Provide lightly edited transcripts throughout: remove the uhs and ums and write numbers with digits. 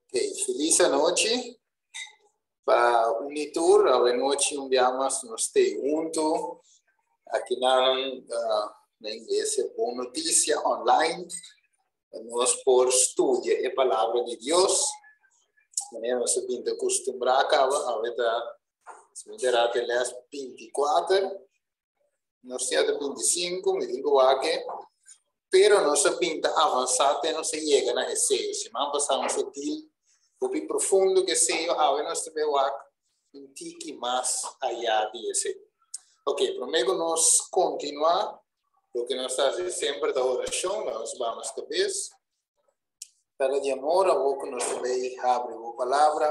Ok, felis anochi pa un i tur. Awe nochi un bia mas nos ta huntu aki na Iglesia Bon Noticia online. Nos por studia e Palabra di Dios. Manera nos a bin ta kustumbrá kaba, awe ta les 24. Nos tin ata 25, mi tin ku wak e, pero nos a bin ta avansá te nos a yega na e seyo. Siman pasá nos a deal hopi profundo ku e seyo, awe nos ta bai wak un tiki mas ayá di e seyo. Ok, promé ku nos kontinuá, loke nos ta hasi semper ta orashon, nos baha nos kabes. Tata di amor, awor ku nos ta bai habri bo palabra,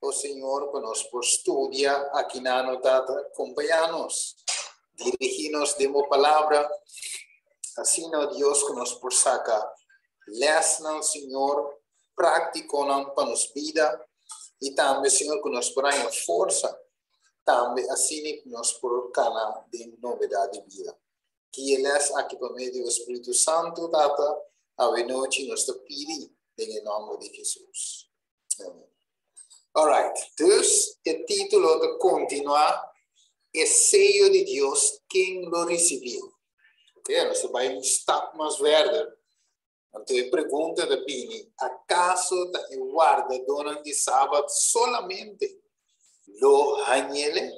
o Señor, pa nos por studia aki nano, Tata, kompañá nos, dirigí nos den bo palabra, asina, o Dios, ku nos por saka lèsnan, Señor, práktikonan pa nos bida, i tambe, Señor, ku nos por haña forsa, tambe asina ku nos por kana den novedat di bida. Ki e les aki pa medio di Spiritu Santu, Tata, awe nochi nos ta pidi den e nomber di Jesus. Amen. Alright, dus e título ta kontinuá E seyo di Dios, ken lo risibí? Ok, nos ta bai un stap mas verder. Anto e pregunta ta bini, akaso ta e wardadónan di Sabat solamente lo hañ'ele?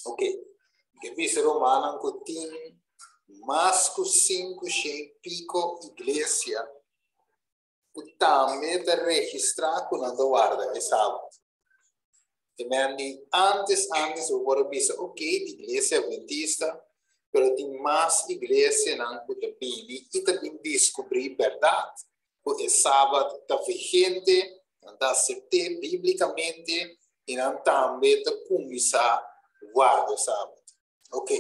Ok, mi ke bisa rumannan ku tin mas ku 500 piko iglesia ku tambe ta registrá ku nan ta warda e Sabat. Te men di antes antes bo por a bisa ok di iglesia adventista pero tin mas iglesianan ku ta bini i ta bin diskubrí bèrdat ku e sabat ta vigente, nan ta asept'é bíblikamente i nan tambe ta kuminsá warda sabat. Ok,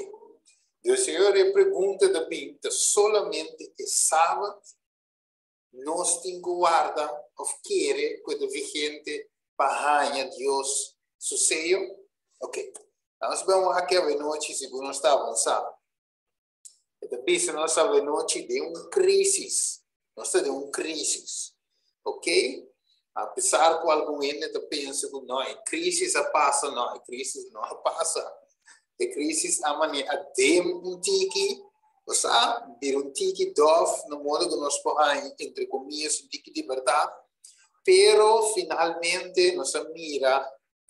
dus e ora e pregunta ta bin ta solamente e sabat Nos tin ku warda òf kere ku e ta vigente pa haña Dios su seyo? Ok, nos bai wak awenochi segun nos ta avansá. E ta bisa nos awenochi den un krísis. Nos ta den un krísis. Ok, apesar ku algun hende ta pensa ku no, e krísis a pasa, no, e krísis no a pasa. E krísis a manera a dem un tiki, osea, bira un tiki dòf, na modo ku nos por haña, entre komillas, un tiki libertat. Pero finalmente nos a mira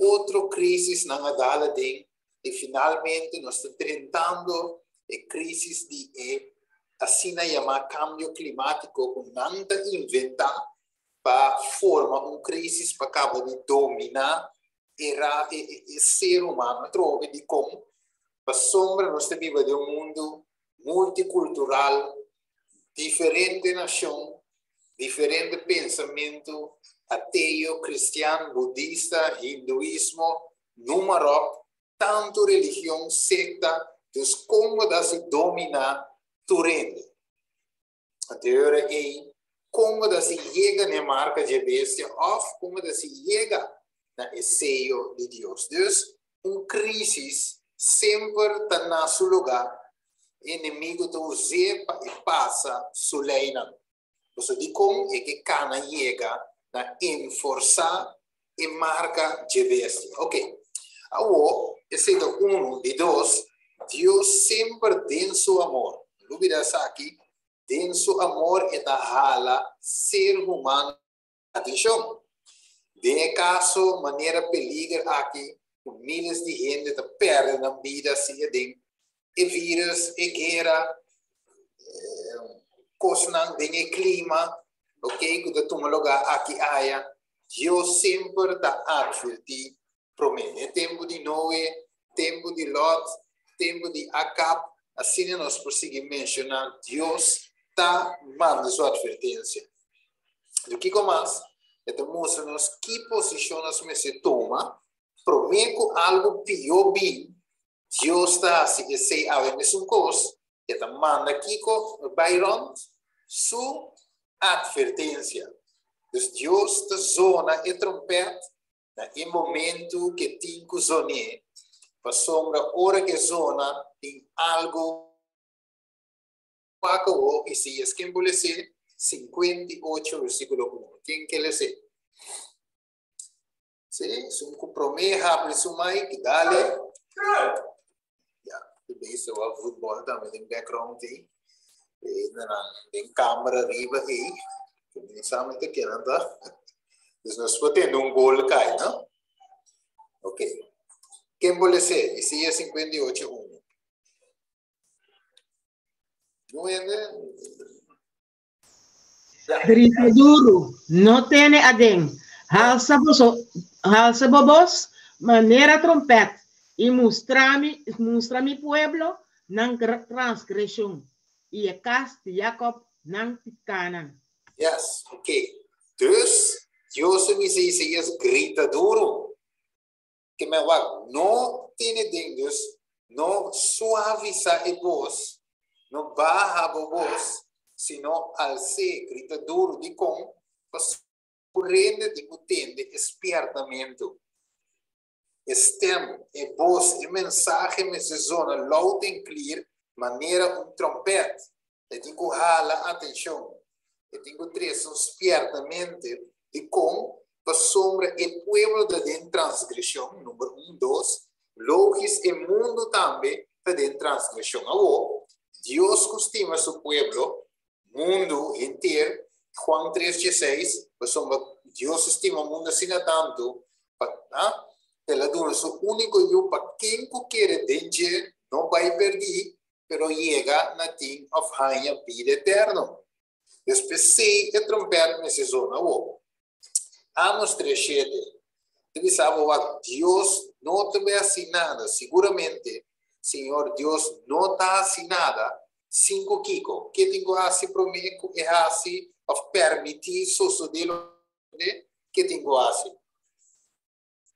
otro krísisnan a dal aden i finalmente nos ta drentando e krísis di e asina yamá kambio klimátiko ku nan ta inventá pa forma un krísis pa kaba di dominá era e e ser humano atrobe. Dikon? Pasobra nos ta biba den un mundu multikultural, diferente nashon, diferente pensamentu, ateo, kristian, budista, hinduismo, numa ròp, tantu religion, sekta, dus kon bo ta hasi dominá tur hende? Anto e ora ei, kon bo ta si yega na e marka dje bestia òf kon bo ta si yega na e seyo di Dios? Dus, un krísis semper ta na su lugá. E enemigu ta us'é pa e pasa su leinan. Pasobra dikon e ke kana yega na enforsá e marka dje bestia? Oke, awor esei ta unu. Di dos, Dios semper den su amor, no lubida esaki, den su amor e ta hala ser humano atenshon. Den e kaso manera peliger aki ku miles di hende ta pèrdè nan bida siña den e virus, e guera, kosnan den e klima, ok, ku ta tuma lugá aki aya, Dios semper ta atvertí promé. Den tempu di Noe, tempu di Lot, tempu di Akab, asina nos por sigui menshoná, Dios ta manda su atvertensia. Pero kiko mas? E ta mustra nos ki posishon nos mester tuma promé ku algu pió bin. Dios ta hasi esei awe mesun kos, e ta manda kiko bai rònt? Su atvertensia. Dus Dios ta zona e trompèt na e momentu ke tin ku zon'é, pasobra ora ke zona tin algu wak awor. Isaías, ken por les'é? 58 versíkulo 1. Ken ke les'é? Sí, esun ku promé habri su mic, dale. Ja, de beesten wa voetbal tambe den background ei. E den camera riba ei. Samen te kennen ta. Dus nos por tende un gol kai, no? Ok. Ken por lese? Isaías 58, 1. No hende? Grita duru, no tene aden. Halsa boso, halsa bo bos manera trompet i mustra mi, mustra mi pueblo nan transgreshon i e kas di Jakob nan pikánan. Yes, ok. Dus, Dios a bisa Isaías, grita duru. Ke men wak, no tene den, dus no suavisa e bos, no baha bo bos, sino als'é, grita duru. Dikon? Pasobra ku rende di ku tende e spièrtamentu. E stèm, e bos, e mensahe mester zona loud en clear manera un tròmpèt. E tin ku hala atenshon. E tin ku trese un spièrtamente. Dikon? Pasobra e pueblo ta den transgreshon, number un. Dos, logis e mundu tambe ta den transgreshon. Awor, Dios ku stima su pueblo, mundu henter, Juan tres dieseis, pasobra Dios a stima mundu asina tantu, pa, ah, El a duna su úniko Yu pa ken ku kere den dje no bai pèrdí, pero yega na tin òf haña bida eterno. Despues sei e trompèt mester zona awor. Amos tres shete ta bisa bo wak Dios no ta bai hasi nada, siguramente Señor Dios no ta hasi nada sin ku kiko? Ke tin ku hasi promé ku e hasi òf pèrmití sosodé loke ke tin ku hasi?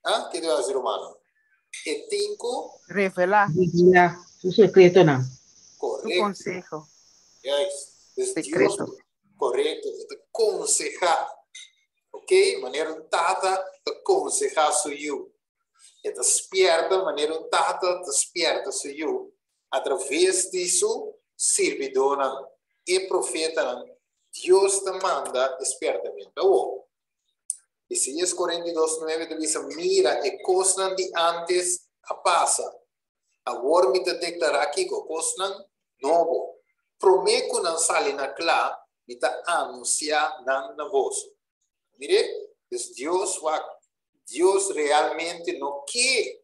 Ah, ke ta hasi rumannan? E tin ku. Revelá. Revelá su sekretonan. Su konseho. Juist. Dus Sekreto. Dios, korekto, e ta konsehá. Ok, manera un tata ta konsehá su yu. E ta spièrta manera un tata ta spièrta su yu atraves di su sirbidónan, e profetanan. Dios ta manda e spièrtamentu. Awor, Isaías 42, 9 ta bisa, Mira, e kosnan di ántes a pasa. Awor mi ta deklará kiko? Kosnan nobo. Promé ku nan sali na kla, mi ta anunsiá nan na boso. Mir'é? Dus Dios wak, Dios realmente no ke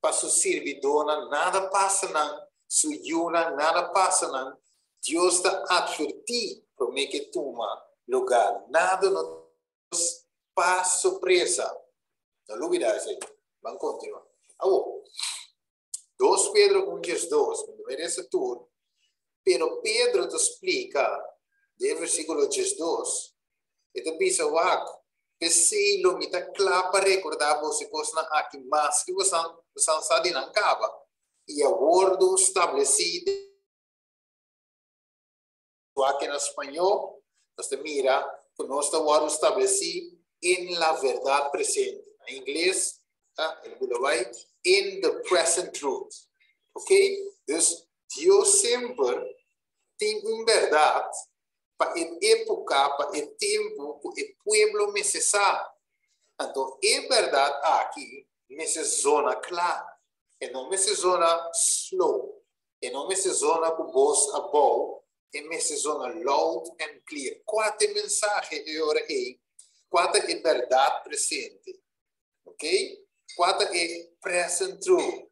pa su sirbidónan nada pasa nan, su yunan nada pasa nan. Dios ta atvertí promé ke tuma lugá. Nada no pa sorpresa. No lubidá esei. Ban kontinuá. Awor, 2 Pedro 1 12, mi ta bai resa tur, pero Pedro ta splika den versíkulo 12, e ta bisa, Wak, p'esei lo mi ta kla pa rekordá boso e kosnan aki maske bosan bosan sa di nan kaba i a wòrdu stablesí den. Wak na spañó, nos ta mira ku nos ta wòrdu stablesí en la verdad presente. Na ingles, el bula bai, in the present truth. Ok? Dus, Dios semper tin un bèrdat pa e époka, pa e tempu ku e pueblo mester sa. Anto e bèrdat aki mester zona kla, e no mester zona slow. E no mester zona ku bos abou, e mester zona loud and clear. Kua ta e mensahe e ora ei? Kua ta e bèrdat presente? Ok? Kua ta e present truth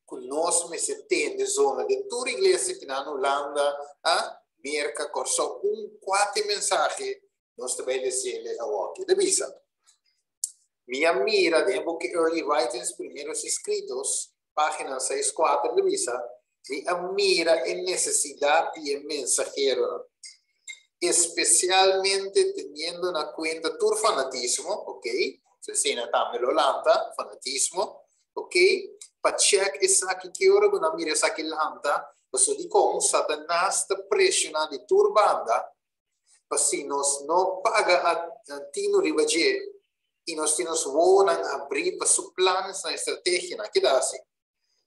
ku nos mester tende zona den tur iglesia ki nan Hulanda, a Merka, Kòrsou? Un kua ta e mensahe nos ta bai lesiele awoki? E ta bisa, Mi a mira den e buki Early Writings, Primeros Escritos, Página seis kuater ta bisa, Mi a mira e nesesidat di e mensaheronan, espesialmente teniendo na kuenta tur fanatismo, ok, so esei tambe lo lanta, fanatismo, ok, pa chèk esaki ki ora ku nan mira esaki lanta, pasobra dikon Satanas ta preshoná di tur banda pa si nos no paga tinu riba dje i nos tin nos wowonan habrí pa su planesnan i strategianan, ke ta hasi?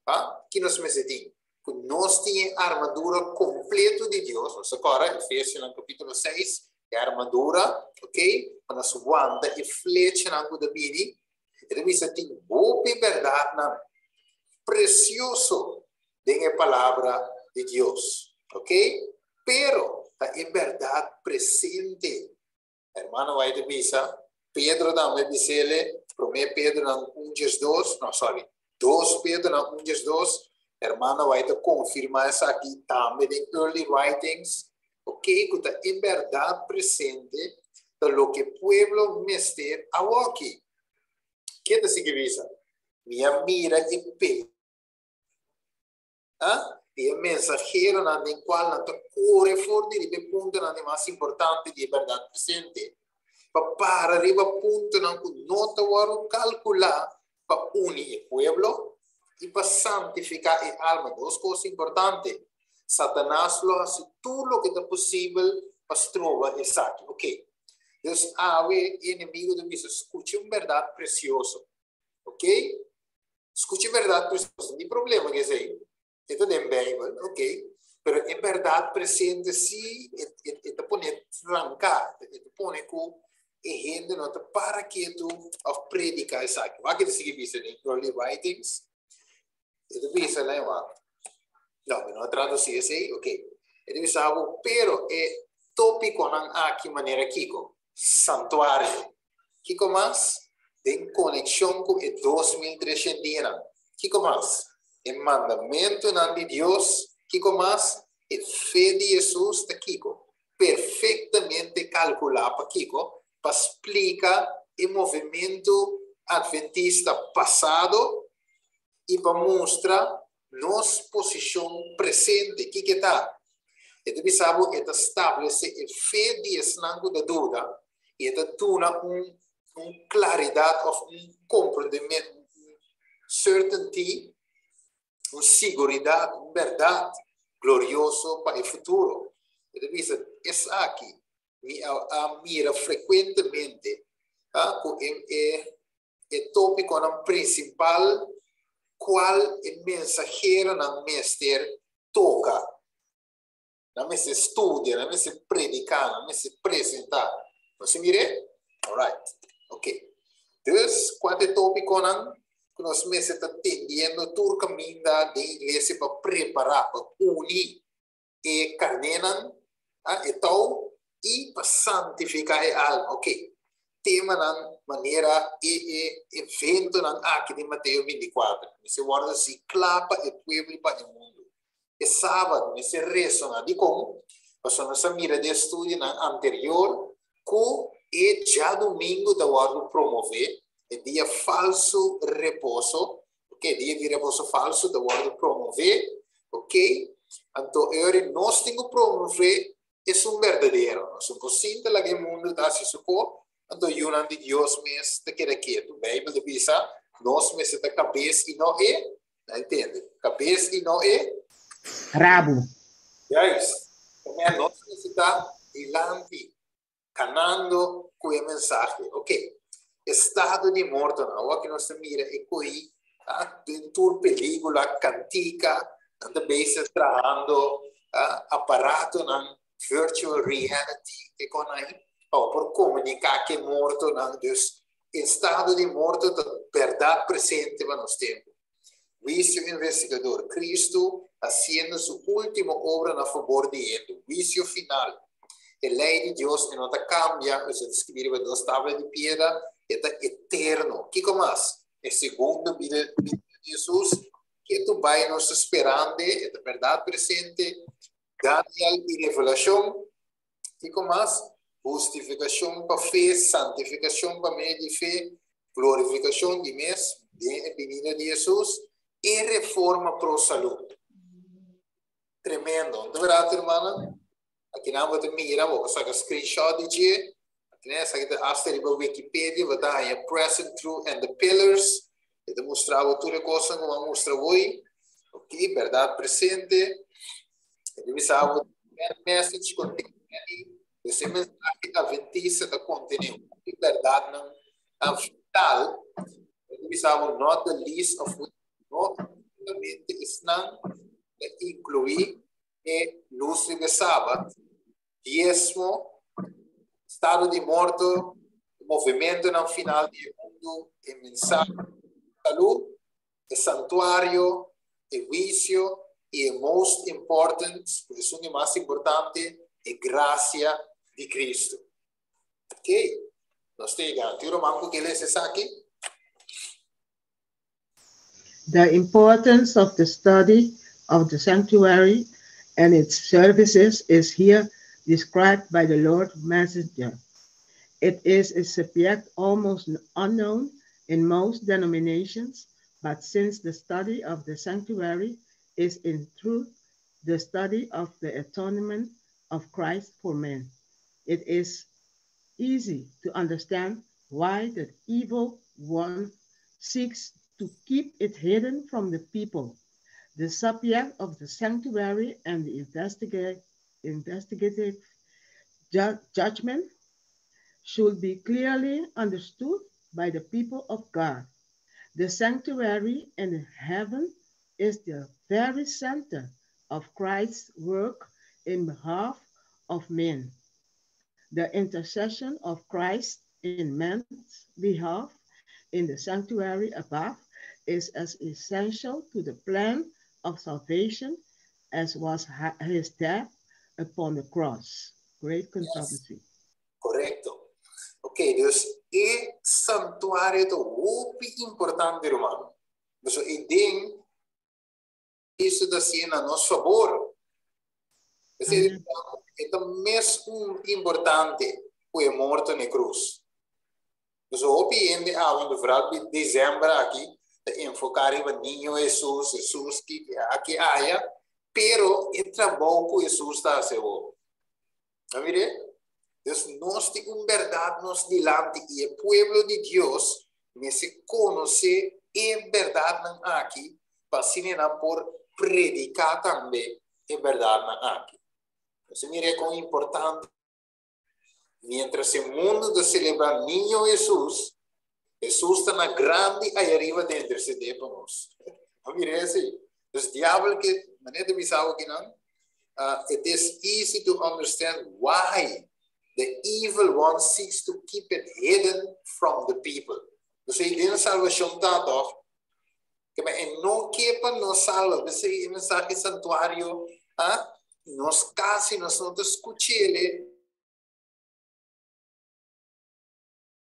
Ha? Ki nos mester tin? Ku nos tin e armadura kompleto di Dios, nos ta kòrda Efesionan kapítulo seis, E armadura, ok, pa nos wanta e flechanan ku ta bini. E ta bisa tin hopi bèrdatnan presioso den e Palabra di Dios, ok. Pero ta e bèrdat presente. Hermano White ta bisa, Pedro tambe bis'ele, Promé Pedronan un diesdos, no, sorry, Dos Pedronan un diesdos, Hermano White ta konfirmá esaki tambe den Early Writings, ok, ku ta e bèrdat presente ta loke pueblo mester awoki. Ke ta sigui bisa? Mi a mira e pe. Di e mensaheronan den kual nan ta kore for di riba e puntonan di mas importante di e bèrdat presente, pa para riba puntonan ku no ta wòrdu kalkulá pa uni e pueblo i pa santifiká e alma. Dos kos importante. Satanas lo hasi tur loke ta posibel pa stroba esaki. Oke. Dus awe e enemigo ta bisa, Skucha un bèrdat presioso. Oke? Skucha e bèrdat presioso. Ni problema ku esei. E ta den Beibel, ok. Pero e bèrdat presente sí e ta pone tranká, e ta pone ku e hende no ta para ketu òf prediká esaki. Wak e ta sigui bisa den Early Writings. E ta bisa la wak. No, mi no a tradusí esei, ok. E ta bisa bo, pero e tópikonan aki manera kiko? Santuario. Kiko mas? Den konekshon ku e 2300 dianan. Kiko mas? E mandamentunan di Dios. Kiko mas? E fe di Hesus ta kiko? Perfektamente kalkulá pa kiko? Pa splika e movementu adventista pasado i pa mustra nos posishon presente. Kiko e ta? E ta bisa bo e ta stablesé e fe di esnan ku ta duda i e ta duna un un klaridat òf un komprendementu, un certainty, un siguridat, un bèrdat glorioso pa e futuro. E ta bisa, Esaki mi a a mira frekuentemente ku e e e tópikonan prinsipal kual e mensaheronan mester toka. Nan mester studia, nan mester prediká, nan mester presentá. Nos a mir'é? Alright. Ok. Dus, kua ta e tópikonan ku nos mester ta tendiendo tur kaminda den iglesia pa prepará, pa uni e karnénan, e tou, i pa santifiká e alma? Ok. Temanan manera e e eventonan aki den Mateo 24 mester wòrdu hasi kla pa e pueblo i pa e mundu. E sabat mester resona. Dikon? Pasobra nos a mira den estudionan anterior ku e djadumingu ta wòrdu promové, e dia falsu reposo, ok, dia di reposo falsu ta wòrdu promové, ok, anto e ora nos tin ku promové esun berdadero. Nos no por sinta laga e mundu ta hasi su ko, anto yunan di Dios mes ta keda ketu. Beibel ta bisa, nos mester ta kabes i no e Na entende? Kabes i no e? Rabu. Juist. Tambe nos mester ta dilanti, kanando ku e mensahe. Ok. Estado di mortonan. Awor ki nos ta mira e ko'i den tur pelíkula, kantika, nan ta bezig trahando aparatonan virtual reality, ke kon ai, pa bo por komuniká ku e mortonan. Dus Estado di morto ta berdad presente pa nos tempu. Huicio investigador, Cristo haciendo su ultimo obra na fabor di hende. Huicio final. E ley di Dios e no ta cambia, esei ta scribi riba dos tabla di piedra, e ta eterno. Kico mas? E segundo bida di Jesus, ketu bay nos ta sperande, e ta berdad presente. Daniel y Revelacion. Kiko mas? Hustifikashon pa fe, santifikashon pa medio di fe, glorifikashon di mes den e binida di Hesus, i reforma pro salú. Tremendo, no ta bèrdat hermana? Akinan bo ta mira, bo por saka screenshot di dje. Akinan esaki ta hasta riba Wikipedia, bo ta haña Present Truth and the Pillars. E ta mustra bo tur e kosnan ku bo a mustra hoy. Ok, bèrdat presente. E ta bisa bo that message contain many, dus e mensahe adventista ta contene hopi berdadnan vital. E ta bisa bo not the least of which no solamente esnan ta inclui e luz riba e sabat, diesmo. Estado di morto, movementonan final di e mundu, e mensahe di salú, e santuario, e huisio i e most important, esun di mas importante, e grasia di Cristo. Ok, nos ta yega. Tin ruman ku ke lesa esaki? The importance of the study of the sanctuary and its services is here described by the Lord Messenger. It is a subject almost unknown in most denominations, but since the study of the sanctuary is in truth the study of the atonement of Christ for men, it is easy to understand why the evil one seeks to keep it hidden from the people. The subject of the sanctuary and the investigative judgment should be clearly understood by the people of God. The sanctuary in heaven is the very center of Christ's work in behalf of men. The intercession of Christ in man's behalf in the sanctuary above is as essential to the plan of salvation as was his death upon the cross. Great controversy. Yes. Korekto. Ok, dus e santuario ta hopi importante, ruman. Dus e den Cristo ta hasié na nos fabor. Esei e ta mes un importante ku e morto na e krus. Pasobra hopi hende awe, vooral di december aki, ta enfoká riba Niño Hesus, Hesus ki aki aya, pero e trabou ku Hesus ta hasi awor. A mir'é? Dus nos tin un bèrdat nos dilanti i e pueblo di Dios mester konosé e bèrdatnan aki pa asina nan por prediká tambe e bèrdatnan aki. Nos a mir'é kon importante. Miéntras e mundu ta selebrá Niño Hesus, Hesus ta na grandi ayariba ta intersedé pa nos. A mir'é esei? Dus diabel ke, manera ta bisa awo kinan, it is easy to understand why the evil one seeks to keep it hidden from the people. Dus ei den salbashon ta tòg, ke men e no ke pa nos salba, p'esei e mensahe santuario, ah, nos kasi nos no ta skuch'el.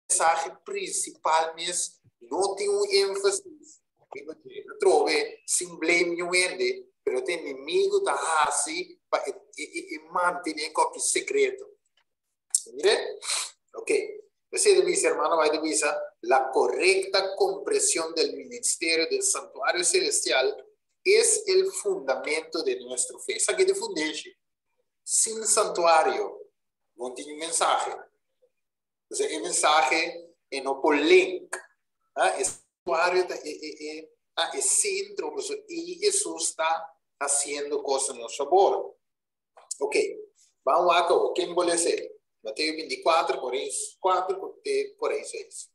Mensahe prinsipal mes no tin un énfasis riba dje. Atrobe, sin blame niun hende, pero ta enemigo ta hasi pa e e mantené koki sekreto. Mire? Ok. P'esei ta bisa, hermano White ta bisa, La korekta kompresión del ministerio del santuario celestial es el fundamento de nuestro fe. Esaki ta e fundeshi. Sin santuario no tin un mensahe. Entonces e mensahe e no por link. Ah, e santuario ta e, e, e, ah, e centro, pues, y Jesús ta haciendo cosas en nuestro favor. Ok, vamos a acá, ¿quién vuelve a ser? Mateo 24, 44, 46.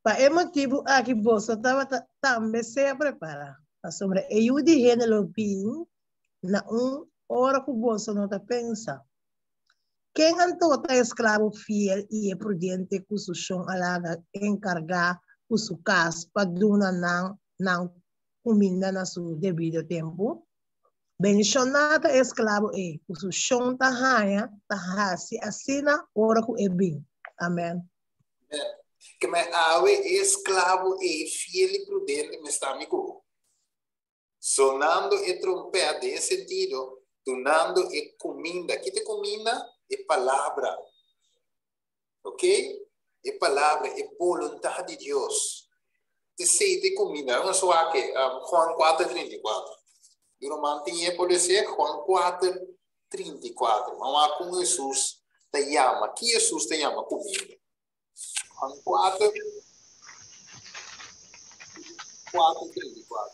Pa e motibu aki boso tabata tambe sea prepará, pasobra e Yu di hende lo bin na un ora ku boso no ta pensa. Ken anto ta e esklabo fiel i e prudente ku su shon a laga enkargá ku su kas pa duna nan nan kuminda na su debido tempu? Bendishoná ta e esklabo ei ku su shon ta haña ta hasi asina ora ku e bin. Amèn. Amèn. Keme awe e esklabo ei fiel i prudente mester ta mi ku bo. Sonando e trompet den e sentido, dunando e cuminda. Ki ta e cuminda? E palabra. Ok? E palabra, e boluntad di Dios. Esey ta e cuminda. Nos wak e, Juan cuater trinta i cuater. Di ruman tin e por lese Juan cuater trinta i cuater. Nan wak con Jesus ta yama. Ki Jesus ta yama cuminda? Juan 4, 4, 34.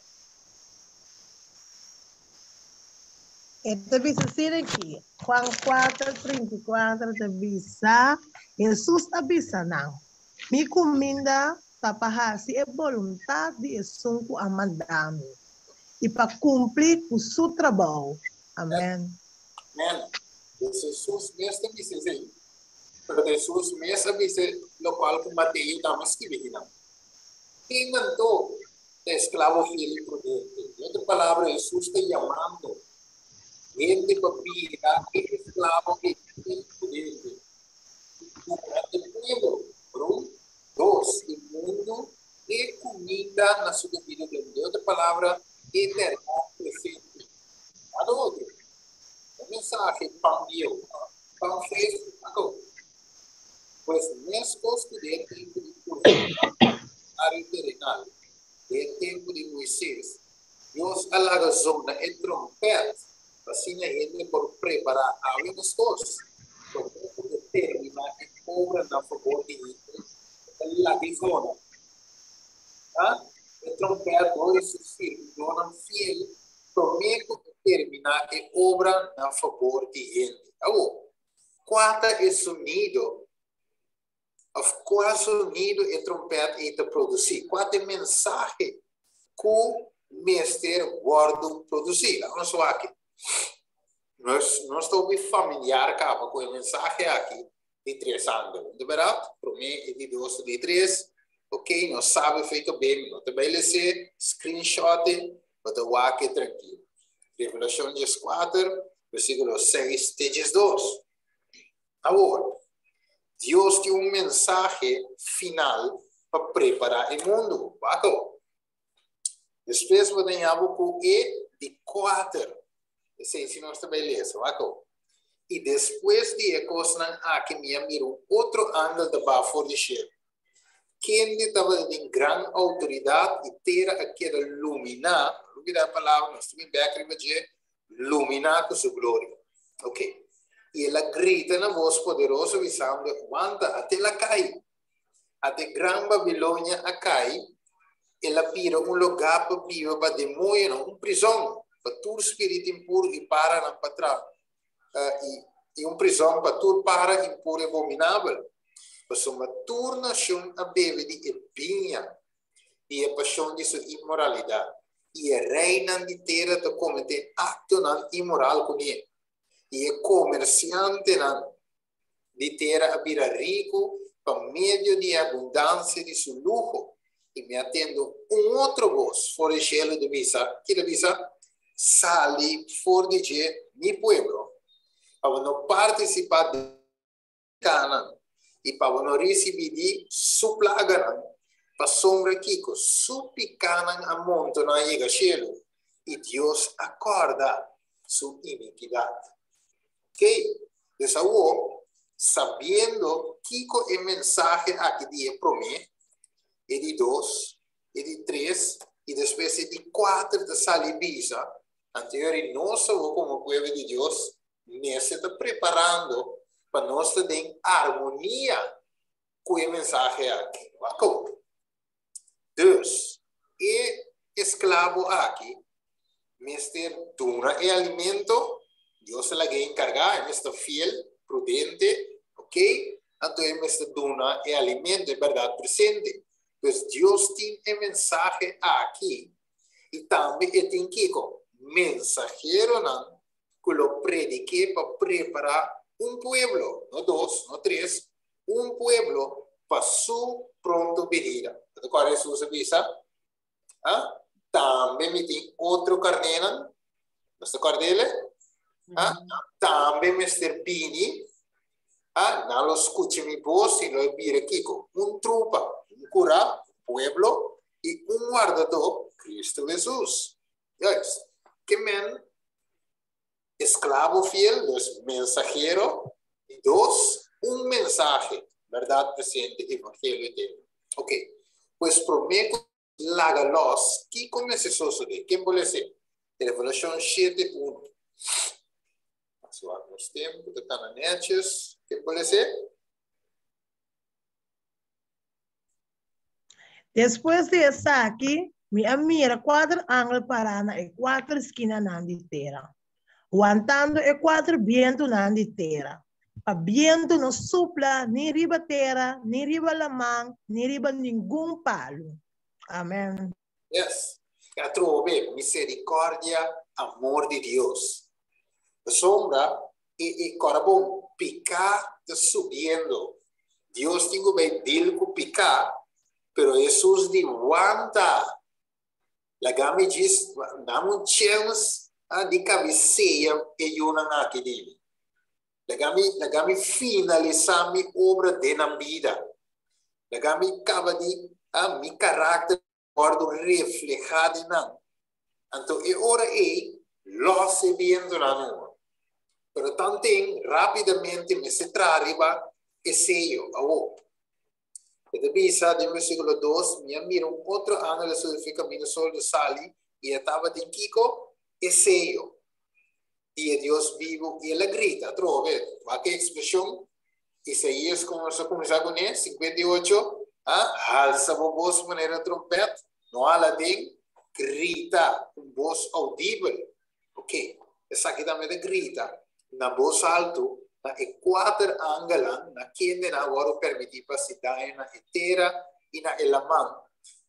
E ta bisa asina aki, Juan 4, 34 ta bisa, Hesus a bisa nan, Mi kuminda ta pa hasi e boluntat di esun ku a manda mi, i pa kumpli ku su trabou. Amèn. Amèn. Dus Hesus mes ta bisa esei. Pero ta. Hesus mes a bisa lokual ku Mateo tambe skibi akinan. Ken anto ta esklabo fiel i prudente? Den otro palabra, Hesus ta yamando hende pa bira e esklabo fiel i prudente. Duna e pueblo, un, dos, e mundu e kuminda na su debido tempu. Den otro palabra, e bèrdat presente. Nada otro. E mensahe pan bieu, pan fresku, ako. Pues meskos ku den e tempu di purifikashon área terenal, den e tempu di Moises, Dios a laga zona e trompèt pa asina hende por prepará awe meskos, promé ku e terminá e obra na fabor di hende, e ta laga e zona. E trompèt dor di su sirbidónan fiel promé ku e terminá e obra na fabor di hende. Awor, kua ta e sonido òf kua sonido e trompèt ei ta produsí? Kua ta e mensahe ku mester wòrdu produsí? Laga nos wak. Nos nos ta hopi familiar kaba ku e mensahe aki di tres angel. No ta bèrdat? Promé, e di dos, e di tres. Ok, nos sabi feito ben, mi no ta bai les'é, screenshot e, bo ta wak e trankil. Revelashon 14, versíkulo 6 te 12. Awor, Dios tin un mensahe final pa prepará e mundu. Wak awor. Despues bo ta haña bo ku e di kuater. Esei si nos ta bai lesa. Wak awor. I despues di e kosnan aki mi a mira un otro angel ta baha for di shelu, kende tabata den gran outoridat i tera a keda luminá, no lubidá e palabra, nos ta bin bèk riba dje, luminá ku su gloria. Ok. I el a grita na bos poderoso bisando, Wanta, ate el a kai! Ate gran Babilonia a kai, el a bira un lugá pa biba pa demoñonan, un prizòn pa tur spiritu impuru i paranan pa tra, i un prizòn pa tur para impuru i abominabel. Pasobra tur nashon a bebe di e biña di e pashon di su inmoralidat, i e reinan di tera ta kometé aktonan inmoral kuné, i e komersiantenan di tera a bira riku pa medio di e abundansia di su luho. I mi a tende un otro bos for di shelu ta bisa, ki ta bisa? Sali for di dje, mi pueblo, pa bo no partisipá den pikánan i pa bo no risibí di su plaganan, pasobra kiko? Su pikánan a montoná yega shelu, i Dios a kòrda su inikidat. Kei, dus awor, sabiendo kiko e mensahe aki di e promé, e di dos, e di tres, i despues e di kuater ta sali bisa, anto yori nos awor komo pueblo di Dios mester ta preparando pa nos ta den armonia ku e mensahe aki. Wak awor. Dus, e esklabo aki mester duna e alimento, Dios a lag'é enkargá, e mester ta fiel, prudente, ok, anto e mester duna e alimento, e bèrdat presente. Dus Dios tin e mensahe aki i tambe e tin kiko? Mensaheronan ku lo predik'é pa prepará un pueblo, no dos, no tres, un pueblo pa su pronto binida. Ta ta kòrda Hesus a bisa? Ah, tambe mi tin otro karnénan. Nos ta kòrda el? Ah, tambe mester bini. Ah, nan lo skucha mi bos i lo e bira kiko? Un trupa, un kurá, un pueblo i un wardadó, Cristo Hesus. Juist. Ke men esklabo fiel, dus mensahero, di dos, un mensahe, bèrdat presente, evangelio eterno. Ok, pues promé ku laga lòs, kiko mester sosodé? Ken por lesa? Revelashon shete unu. Nos wak nos tempu ta kana nètjes. Ken por lesa? Despues di esaki, mi a mira kuater angel pará na e kuater skinanan di tera, wantando e kuater bientunan di tera, pa bientu no supla ni riba tera, ni riba laman, ni riba ningun palu. Amen. Yes. E atrobe misericordia, amor di Dios. Pasobra e, e, kòrda bon, piká ta subiendo. Dios tin ku bai deal ku piká, pero Hesus di wanta. Laga mi djis dam un chèns di kabesea e yunan aki di mi. Laga mi, laga mi finalisá mi obra den nan bida. Laga mi kaba di mi karakter wòrdu reflehá den nan. Anto e ora ei lòs e bientunan numa. Pero tanten rápidamente mester traha riba e seyo. Awor, e ta bisa den versíkulo dos, Mi a mira un otro angel a subi fi kaminda sol di sali, i e tabatin kiko? E seyo di e Dios bibu, i el a grita atrobe. Wak e ekspreshon Isaías ku nos a kuminsá kuné, 58, a halsa bo bos manera trompèt, no hala den, grita un bos oudibel. Ok, esaki tambe ta grita na bos haltu na e kuater angelnan na kendenan a wòrdu permití pa hasi daño na e tera i na e laman,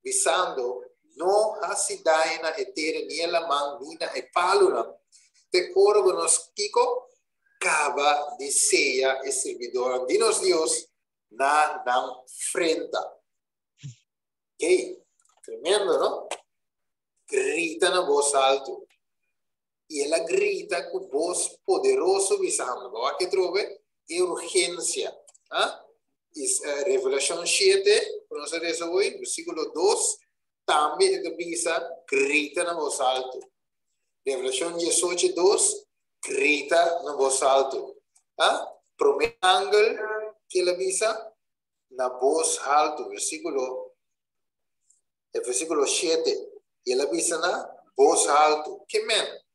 bisando, No hasi daño na e tera ni e laman ni na e palunan, te ora ku nos kiko? Kaba di seya e sirbidornan di nos Dios na nan frenta. Hey, tremendo, no? Grita na bos altu. I el a grita ku bos poderoso bisando, bo wak e trobe? E urgensia. Ah? Is, Revelashon 7, ku nos a resa hoy, versíkulo 2, tambe e ta bisa, grita na bos altu. Revelashon 18, 2, grita na bos altu. Ah? Promé angel ke el a bisa na bos altu, versíkulo e versíkulo 7, i el a bisa na bos altu. Ke men?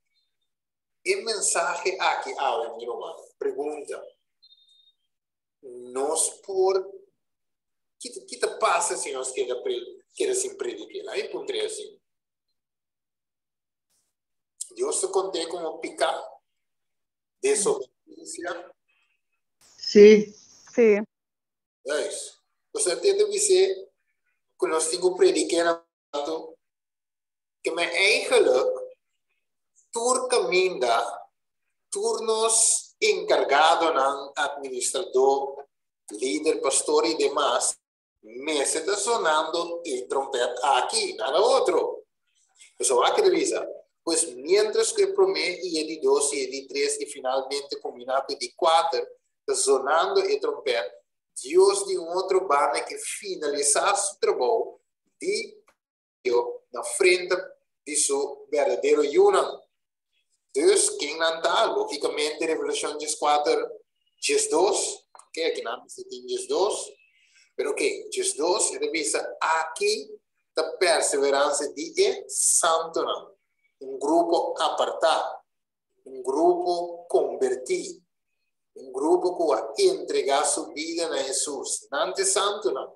E mensahe aki awe, mi ruman, pregunta, nos por kita kita pasa si nos keda pre, keda sin prediké? Laat mi puntr'é asin. Dios ta kont'é komo piká, desobedensia? Sí. Sí. Juist. Nos ta tenta bis'é ku nos tin ku prediké na alto, ke men eigenlijk tur kaminda, tur nos enkargadonan, administradó, lider, pastor i demas, mester ta sonando e trompèt aki, nada otro. Pasobra wak ta bisa, pues miéntras ku e promé i e di dos i e di tres i finalmente kumbiná ku e di kuater ta zonando e trompèt, Dios di un otro banda ke finalisá su trabou di na frente di su berdadero yunan. Dus, ken nan ta? Lógikamente, Revelashon 14, 12. Ok, aki nan mester tin 12. Pero ok, 12 e ta bisa, Aki ta perseveransia di e santunan, un grupo apartá, un grupo kombertí, un grupo ku a entregá su bida na Hesus. Nan ta e santunan,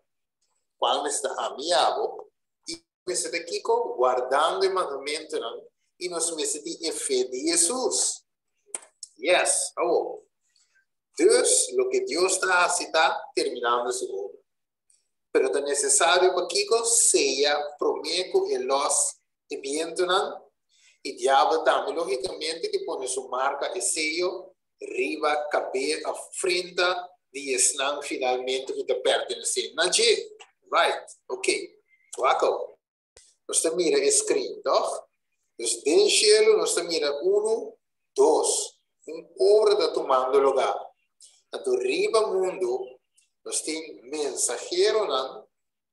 kual mester ta ami i abo, i mester ta kiko? Wardando e mandamentunan, i nos mester tin e fe di Hesus. Yes, awor. Dus, loke Dios ta hasi ta terminando su obra. Pero ta nesesario pa kiko? Seya promé ku e lòs e bientunan, i diabel tambe lógikamente ke pone su marka, e seyo, riba kabes òf frenta di esnan finalmente ku ta pertenesé na dje. Right. Ok. Wak awor. Nos ta mira e screen, tòg? Dus den shelu nos ta mira unu, dos. Un obra ta tumando lugá. Anto riba mundu nos tin mensaheronan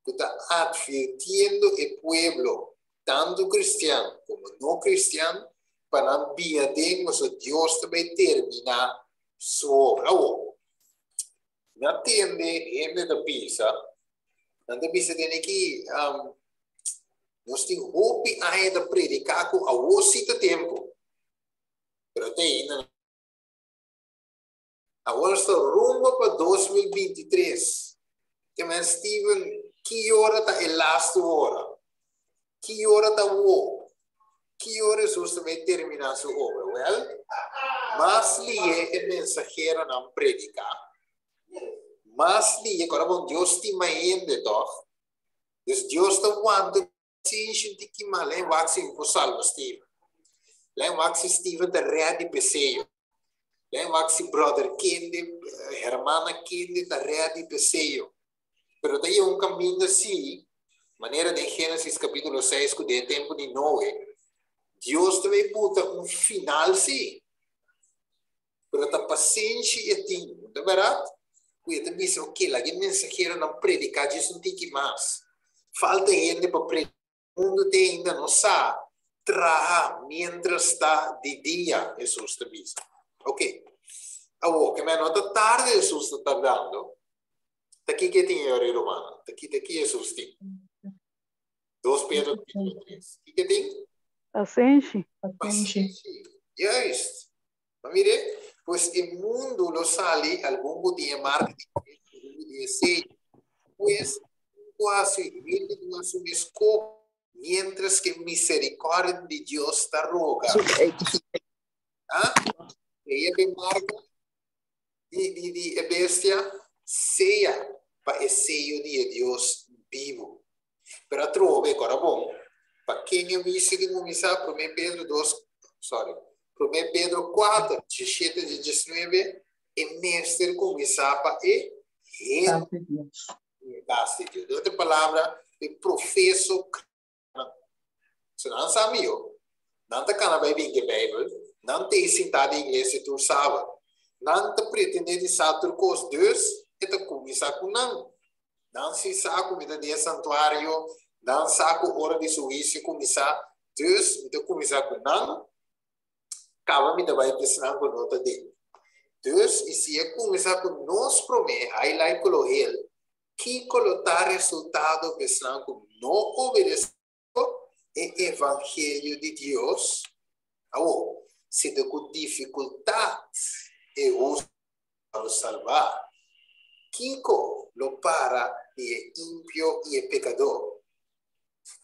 ku ta atvirtiendo e pueblo, tantu kristian komo no kristian, pa nan bia den pasobra Dios ta bai terminá su obra. Awor, mi a tende hende ta bisa, nan ta bisa den aki, nos tin hopi aña ta prediká ku awor sí ta tempu, pero te ainda Awor nos ta rumbo pa 2023. Ke men Steven, ki ora ta e lastu ora? Ki ora ta wo? Ki ora Hesus ta bai terminá su obra? Wèl, mas lihe e mensaheronan prediká, mas lihe, kòrda bon, Dios stima hende tòg. Dus Dios ta wanta sin shinti kima, lei wak si por salba Steven. Lei wak si Steven ta ready p'esei. Len wak si brother kende, hermana kende ta ready pa esei. Pero ta un kaminda si, manera den Génesis kapítulo 6, ku den tempu di Noe, Dios ta bai buta un final si. Pero ta pasenshi e tin, ta bèrdat? Ku e ta bisa, ok, laga e mensaheronan prediká djis un tiki mas. Falta hende pa prediká. Mundu te ainda no sa traha mientras ta di dia, Hesus ta bisa. Ok. Awor, ke men no ta tarde Hesus ta tardando. Ta ki ke tin e ora, rumannan? Ta ki Hesus tin? 2 Pedro kapítulo 3. Ki ke tin? Pasenshi. Pasenshi. Juist. Maar mire, pues e mundu lo sali algun ku tin e marka di di e pues quasi hende ku asumí eskoho mientras ku miserikòrdia di Dios ta roga. Ah? E e marka di e bestia sea pa e seyo di Dios bibu. Pero atrobe, awor bon, pa ken e huisio ta kuminsá? 1 Pedro 2, sorry, 1 Pedro 4, 17 i 19, e mester kuminsá pa e hende kas di Dios. Den otro palabra, e profeso. Se nan sabi yo, nan ta kana bai bin Bijbel, nan ta sintá den iglesia tur sabat. Nan ta pretendé di sa tur kos, dus e ta kuminsá ku nan. Nan si sa ku mi ta den santuario, nan sa ku ora di su huisio kuminsá, dus mi ta kuminsá ku nan, kaba mi ta bai pa esnan ku no ta den. Dus, i si e kuminsá ku nos promé, highlight ku lo hel, kiko lo ta resultado pa esnan ku no obedesé e evangelio di Dios? Awor, si ta ku difikultat e hustu lo salba, kiko lo para di e impio i e pekadó?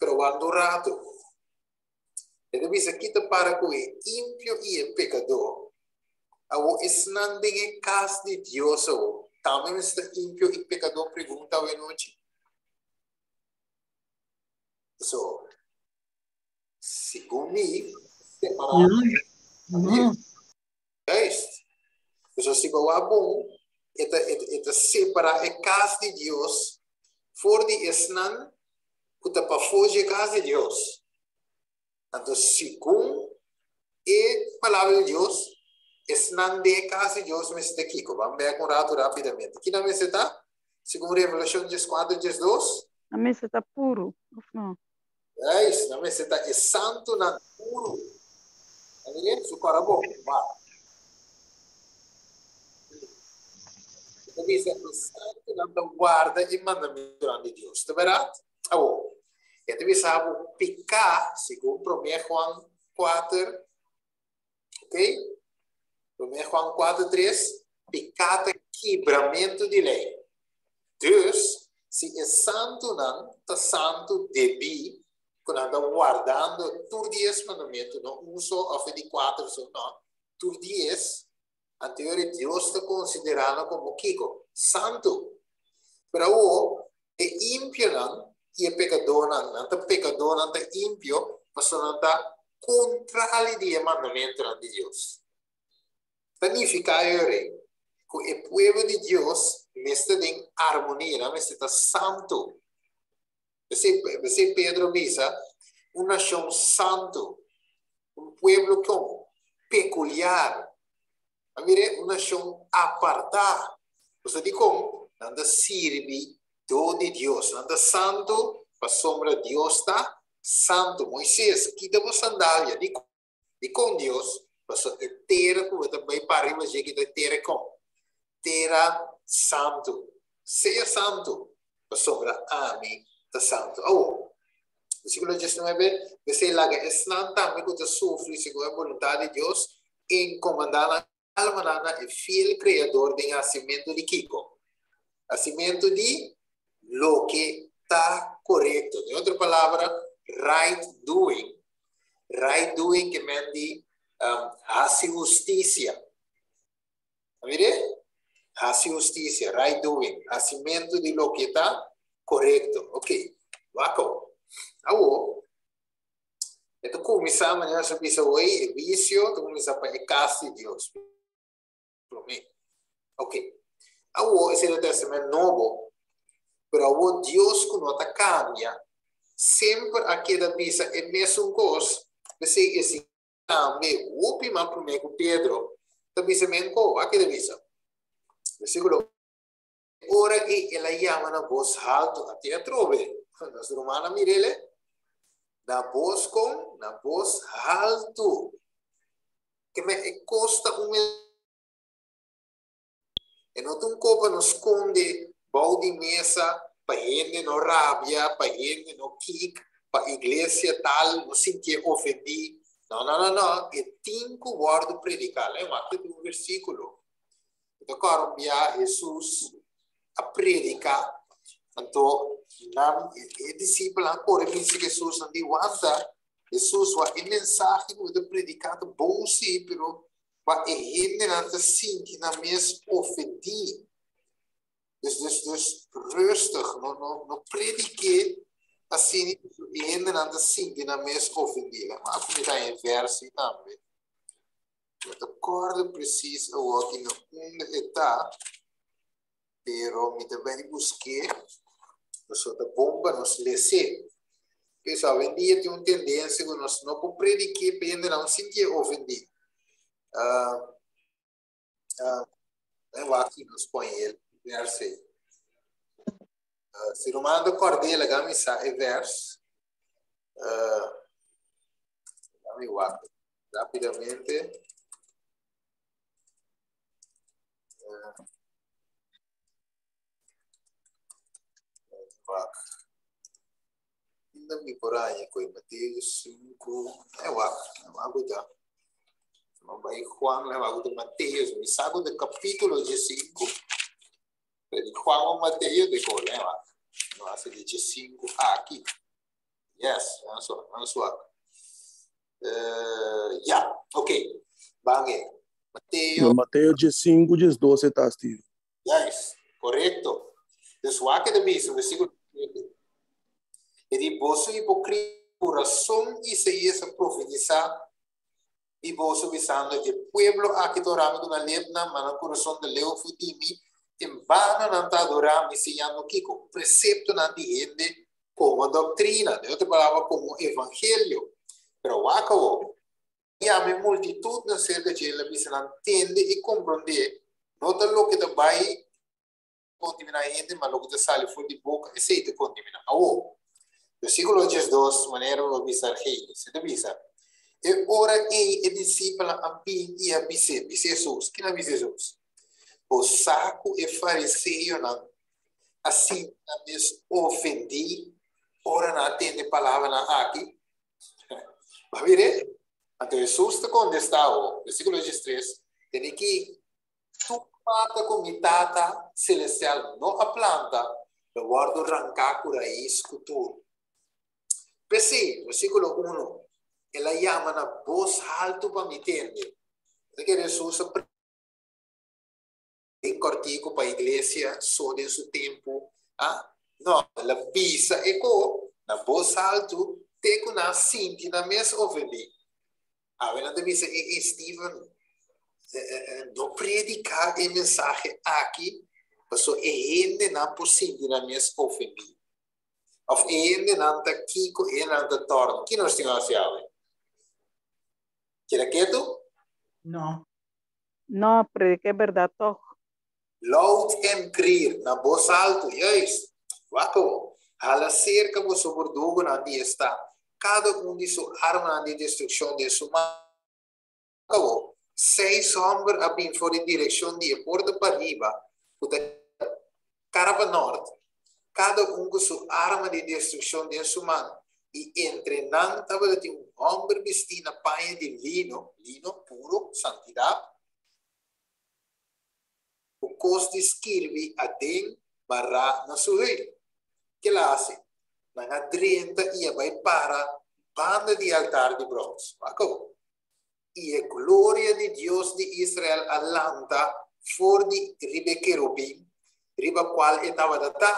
Pero wak un ratu. E ta bisa kiko ta para ku e impio i e pekadó. Awor, esnan den e kas di Dios, awor, tambe ta impio i pekadó, pregunta awe nochi. So, segun mi, separá. No. Juist. So, si bo bon, e ta separá e kas di Dios for di esnan ku ta pafó di kas di Dios. Anto, segun e palabra di Dios, esnan den kas di Dios mester kiko. Ban wak un ratu rápidamente. Ki nan mester ta? Segun Revelashon 14, 2. Nan mester ta puru, òf no? Juist, nan mester ta e santunan puru. Mira, su kara bon. Ba. Anto, e santunan ta warda e mandamentu di Dios. Ta bèrdat? Awor, e ta bisa piká, segun 1 Juan 4, ok? 1 Juan 4, 3, piká ta kibramentu di lei. Dus, si e santunan ta santu debí ku nan ta wardando tur 10 mandamentu, no un so òf di kuater so, no, tur 10, anto Dios ta konsiderando komo kiko? Santu. Pero awor, e impionan i e pekadónan, nan ta pekadónan ta impio, pasobra nan ta kontrali di e mandamentu di Dios. Signifiká ku e pueblo di Dios mester den armonia, nan mester ta santu. Esei Pedro a bisa, un nashon santu, un pueblo kon pekuliar. Mira, un nashon apartá. Bo di kon? Nan ta sirbidó di Dios. Nan ta santu, pasobra Dios ta santu. Moises, kita bo sandalia. Di kon Dios, pasobra e tera ku bo ta bai para riba dje, ta tera kon. Tera santu. Sea santu, pasobra ami ta santu. Oh, versíkulo 19, p'esei laga esnan tambe ku ta sufri segun e boluntat di Dios, encomendá nan alma na e fiel kreador den hasimentu di kiko? Hasimentu di loke ta korekto. Den otro palabra, right doing. Right doing ke men di hasi hustisia. Mira? Hasi hustisia, right doing. Hasimentu di loke ta korekto. Ok. Wak. Awor. Anto, kuminsá, manera bo bisa, e huisio, kuminsá pa e kas di Dios. Promé. Ok. Awor, esei ta Testament Nobo, pero awor Dios ku no ta kambia, semper a keda bisa e mesun kos, p'esei e si tambe hopi mas promé ku Pedro ta bisa men ko, a keda bisa. Versíkulo Ora ei el a yama na bos haltu, a tin atrobe, nos rumannan mir'el, na bos kon? Na bos haltu. Ke men e kos ta un E no ta un ko pa no skonde bou di mesa pa hende no rabia, pa hende no kik, pa iglesia tal no sintié ofendí. No, no, no, no. E tin ku wòrdu prediká. Lei wak te un versíkulo. Mi ta kòrda un bia Hesus a prediká, anto nan e disipelnan a kore binse ku Hesus, nan di, Wanta, Hesus, wak e mensahe ku bo ta prediká ta bon sí, pero pa e hendenan ta sinti nan mes ofendí. Dus, dus, dus rustig, no, no, no prediké asina e hendenan ta sinti nan mes ofendí. Laat me kuminsá e versi tambe. No ta kòrda presis awor ki na unda e ta, pero mi ta bai busk'é, pasobra ta bon pa nos les'é. Pues awendia tin un tendensia ku nos no por prediké pa hendenan no sintié ofendí. Uh, uh, wak si nos pon el vers ei. Si ruman ta kòrd'é, laga mi sa e vers. Uh, laga mi wak rápidamente. Uh, wak. Inda mi por haña koe Mateo 5. E wak, wak ta. Bai Juan, wak ta Mateo. Mi sa ku ta kapítulo 5. Di Juan o Mateo de problema. No hace de 5 aki. Yes, vamos vamos ja, ok. Bange. Mateo. No, Mateo 5, 12 ta, Steve. Yes, korekto. Dus wak e bisa, versíkulo 7. E di boso hipokrita kurason Isaías a profetisá di boso bisando, E pueblo aki ta ora mi ku nan lepnan, ma nan kurason ta leu for di mi, en bano nan ta adorá mi, siñando kiko? Preseptonan di hende komo doktrina, den otro palabra, komo evangelio. Pero wak awor, yama e multitutnan serka dje, el a bisa nan, Tende i komprondé, no ta loke ta bai kontaminá hende, ma loke ta sali for di boka, esei ta kontaminá. Awor, versíkulo 12, manera bo bisa Argenis, e ta bisa, E ora ei e disipelnan a bin i a bis'é, bisa Hesus, kin a bisa Hesus? Bo sa ku e fariseonan a sinti nan mes ofendí ora nan a tende e palabranan aki? Bo a mir'é? Anto Hesus ta kontestá awor, versíkulo 13, Tene ki Tur mata ku mi Tata Selestial no a planta lo wòrdu ranká ku rais ku tur. P'esei, versíkulo unu, El a yama na bos haltu pa mi tende. Ta kere Hesus a den kòrtiku pa iglesia so den su tempu? Ah, no, el a bisa e ko na bos haltu te ku nan a sinti nan mes ofendí. Awe nan ta bisa e e Steven no predica e mensahe aki paso e hendenan por sinti nan mes ofendi. Of e hendenan ta kiko e hendenan ta torna. Ki nos tin hasi awe? Keda ketu? No. No, predica e berdad toch. Loud en clear, na bos altu, juist. Wak awor, hala serka boso burdugonan di e stat, kada un di su armanan di destrukshon den su man. Wak awor, seis hòmber a bin for di direkshon di e porta pariba, ku ta kara pa nòrt, kada un ku su arma di destrukshon den su man, i entre nan tabatin un hòmber bistí na paña di lino, lino puro, santidat, Ku kos di skirbi aden bará na su hui. Ke el a hasi? Nan a drenta i a bai para banda di e altar di brons. Wak awor. I e gloria di Dios di Israel a lanta for di riba e kerubin riba kual e tabata ta,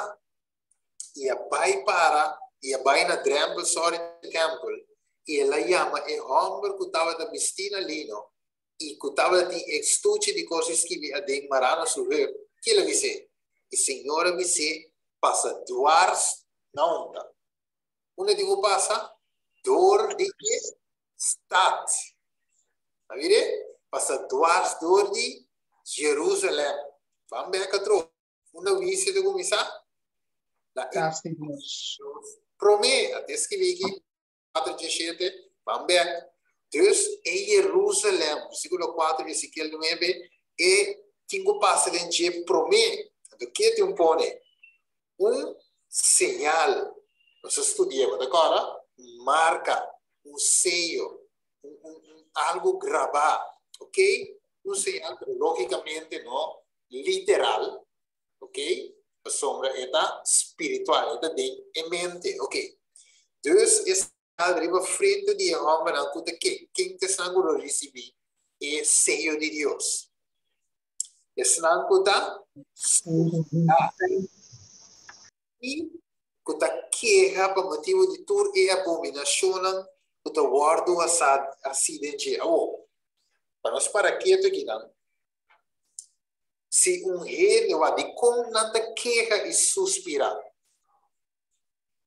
i a bai para i a bai na drèmpel, sòri, tèmpel, i el a yama e hòmber ku tabata bistí na lino. I ku tabatin e stuchi di kos skibi aden mará na su heup. Ki el a bis'é? E Señor a bis'é, Pasa dwars na unda? Unda tin ku pasa? Dor di e stat. A mir'é? Pasa dwars dor di Jerusalèm. Ban bèk atro. Unda huisio ta kuminsá? Na e Kas di Dios. Promé, a ta skibi aki. 4 17, ban bek. Dus e Jerusalem, versículo 4 di Ezekiel 9, e tin ku pasa den dje promé. Anto ke tin pone? Un señal. Nos a studia, bo ta kòrda? Un marka, un seyo, un, un, un algu grabá, ok? Un señal, pero lógicamente no literal, ok? Pasobra e ta spiritual, e ta den e mente, ok? Dus e señal riba frente di e hòmbernan ku ta ken? Ken ta esnan ku lo risibí e seyo di Dios? Esnan ku ta sufrá i ku ta keha pa motibu di tur e abominashonnan ku ta wòrdu hasí den dje. Awor, pa nos para ketu akinan, Si un hende wak dikon nan ta keha i suspirá,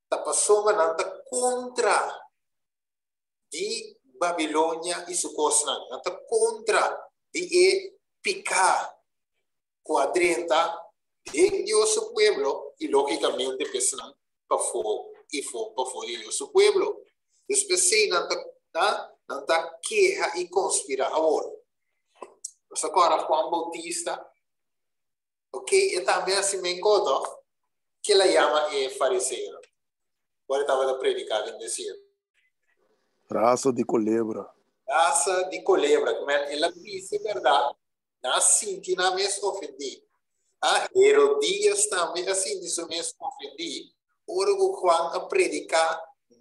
ta pasobra nan ta kontra di Babilonia i su kosnan, nan ta kontra di e piká ku a drenta den Dios su pueblo i lógikamente pa esnan pafó i fo pafó di Dios su pueblo. Dus p'esei nan ta nan ta keha i konspirá. Awor, Nos a kòrda Juan Bautista. Ok, e tambe a hasi menko tòg? Ke el a yama e fariseonan ora e tabata prediká den desierto? Rasa di kolebra. Rasa di kolebra. Ku men el a bisa e bèrdat, nan a sinti nan mes ofendí. A Herodías tambe a sinti su mes ofendí ora ku Juan a prediká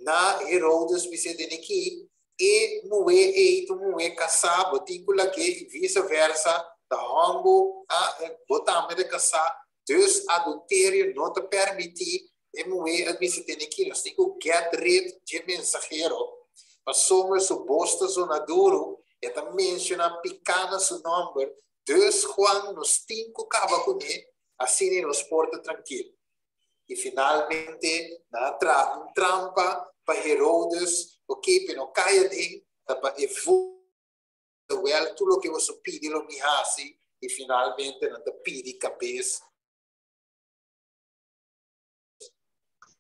na Herodes bis'é den aki, E muhé ei ta un muhé kasá, bo tin ku lag'é i vise versa, ta hòmbu, a, bo tambe ta kasá, dus adulterio no ta permití. E muhé a bisa tene ki nos tin ku get rid dje mensahero, pasobra su bos ta zona duru, e ta menshoná piká na su nòmber, dus Juan nos tin ku kaba kuné, asina nos por ta trankil. I finalmente nan a traha un trampa pa Herodes, ok, pe no kai aden, ta pa e voto, wèl, tur loke boso pidi lo mi hasi, i finalmente nan ta pidi kabes.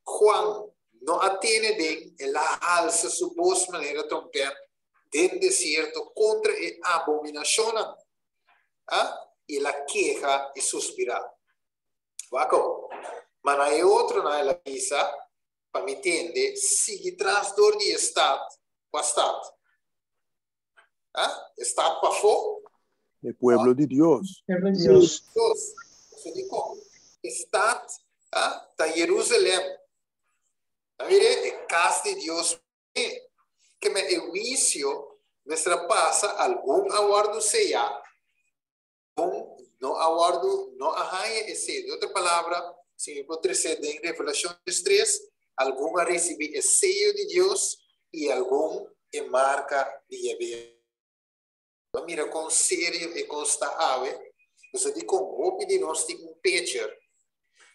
Juan no a tene den, el a halsa su bos manera trompèt den desierto kontra e abominashonnan, a, i el a keha i suspirá. Wak-o. Ma na e otronan el a bisa, Pa mi tende, sigui tras dor di e stat. Kua stat? A? E stat pafó? E pueblo di Dios. Pueblo di Dios. Dios. Pasobra dikon? E stat, a, ta Jerusalem. Ta mira e kas di Dios Ke men e huisio mester a pasa, algun a wòrdu seyá, Bon no a wòrdu, no a haña e seyo. Den otro palabra, si mi por tres'é den Revelashon 3, algun a risibí e seyo di Dios i algun e marka di Yahvé. Bo a mira kon serio e kos ta awe? Pasobra dikon hopi di nos tin un pecher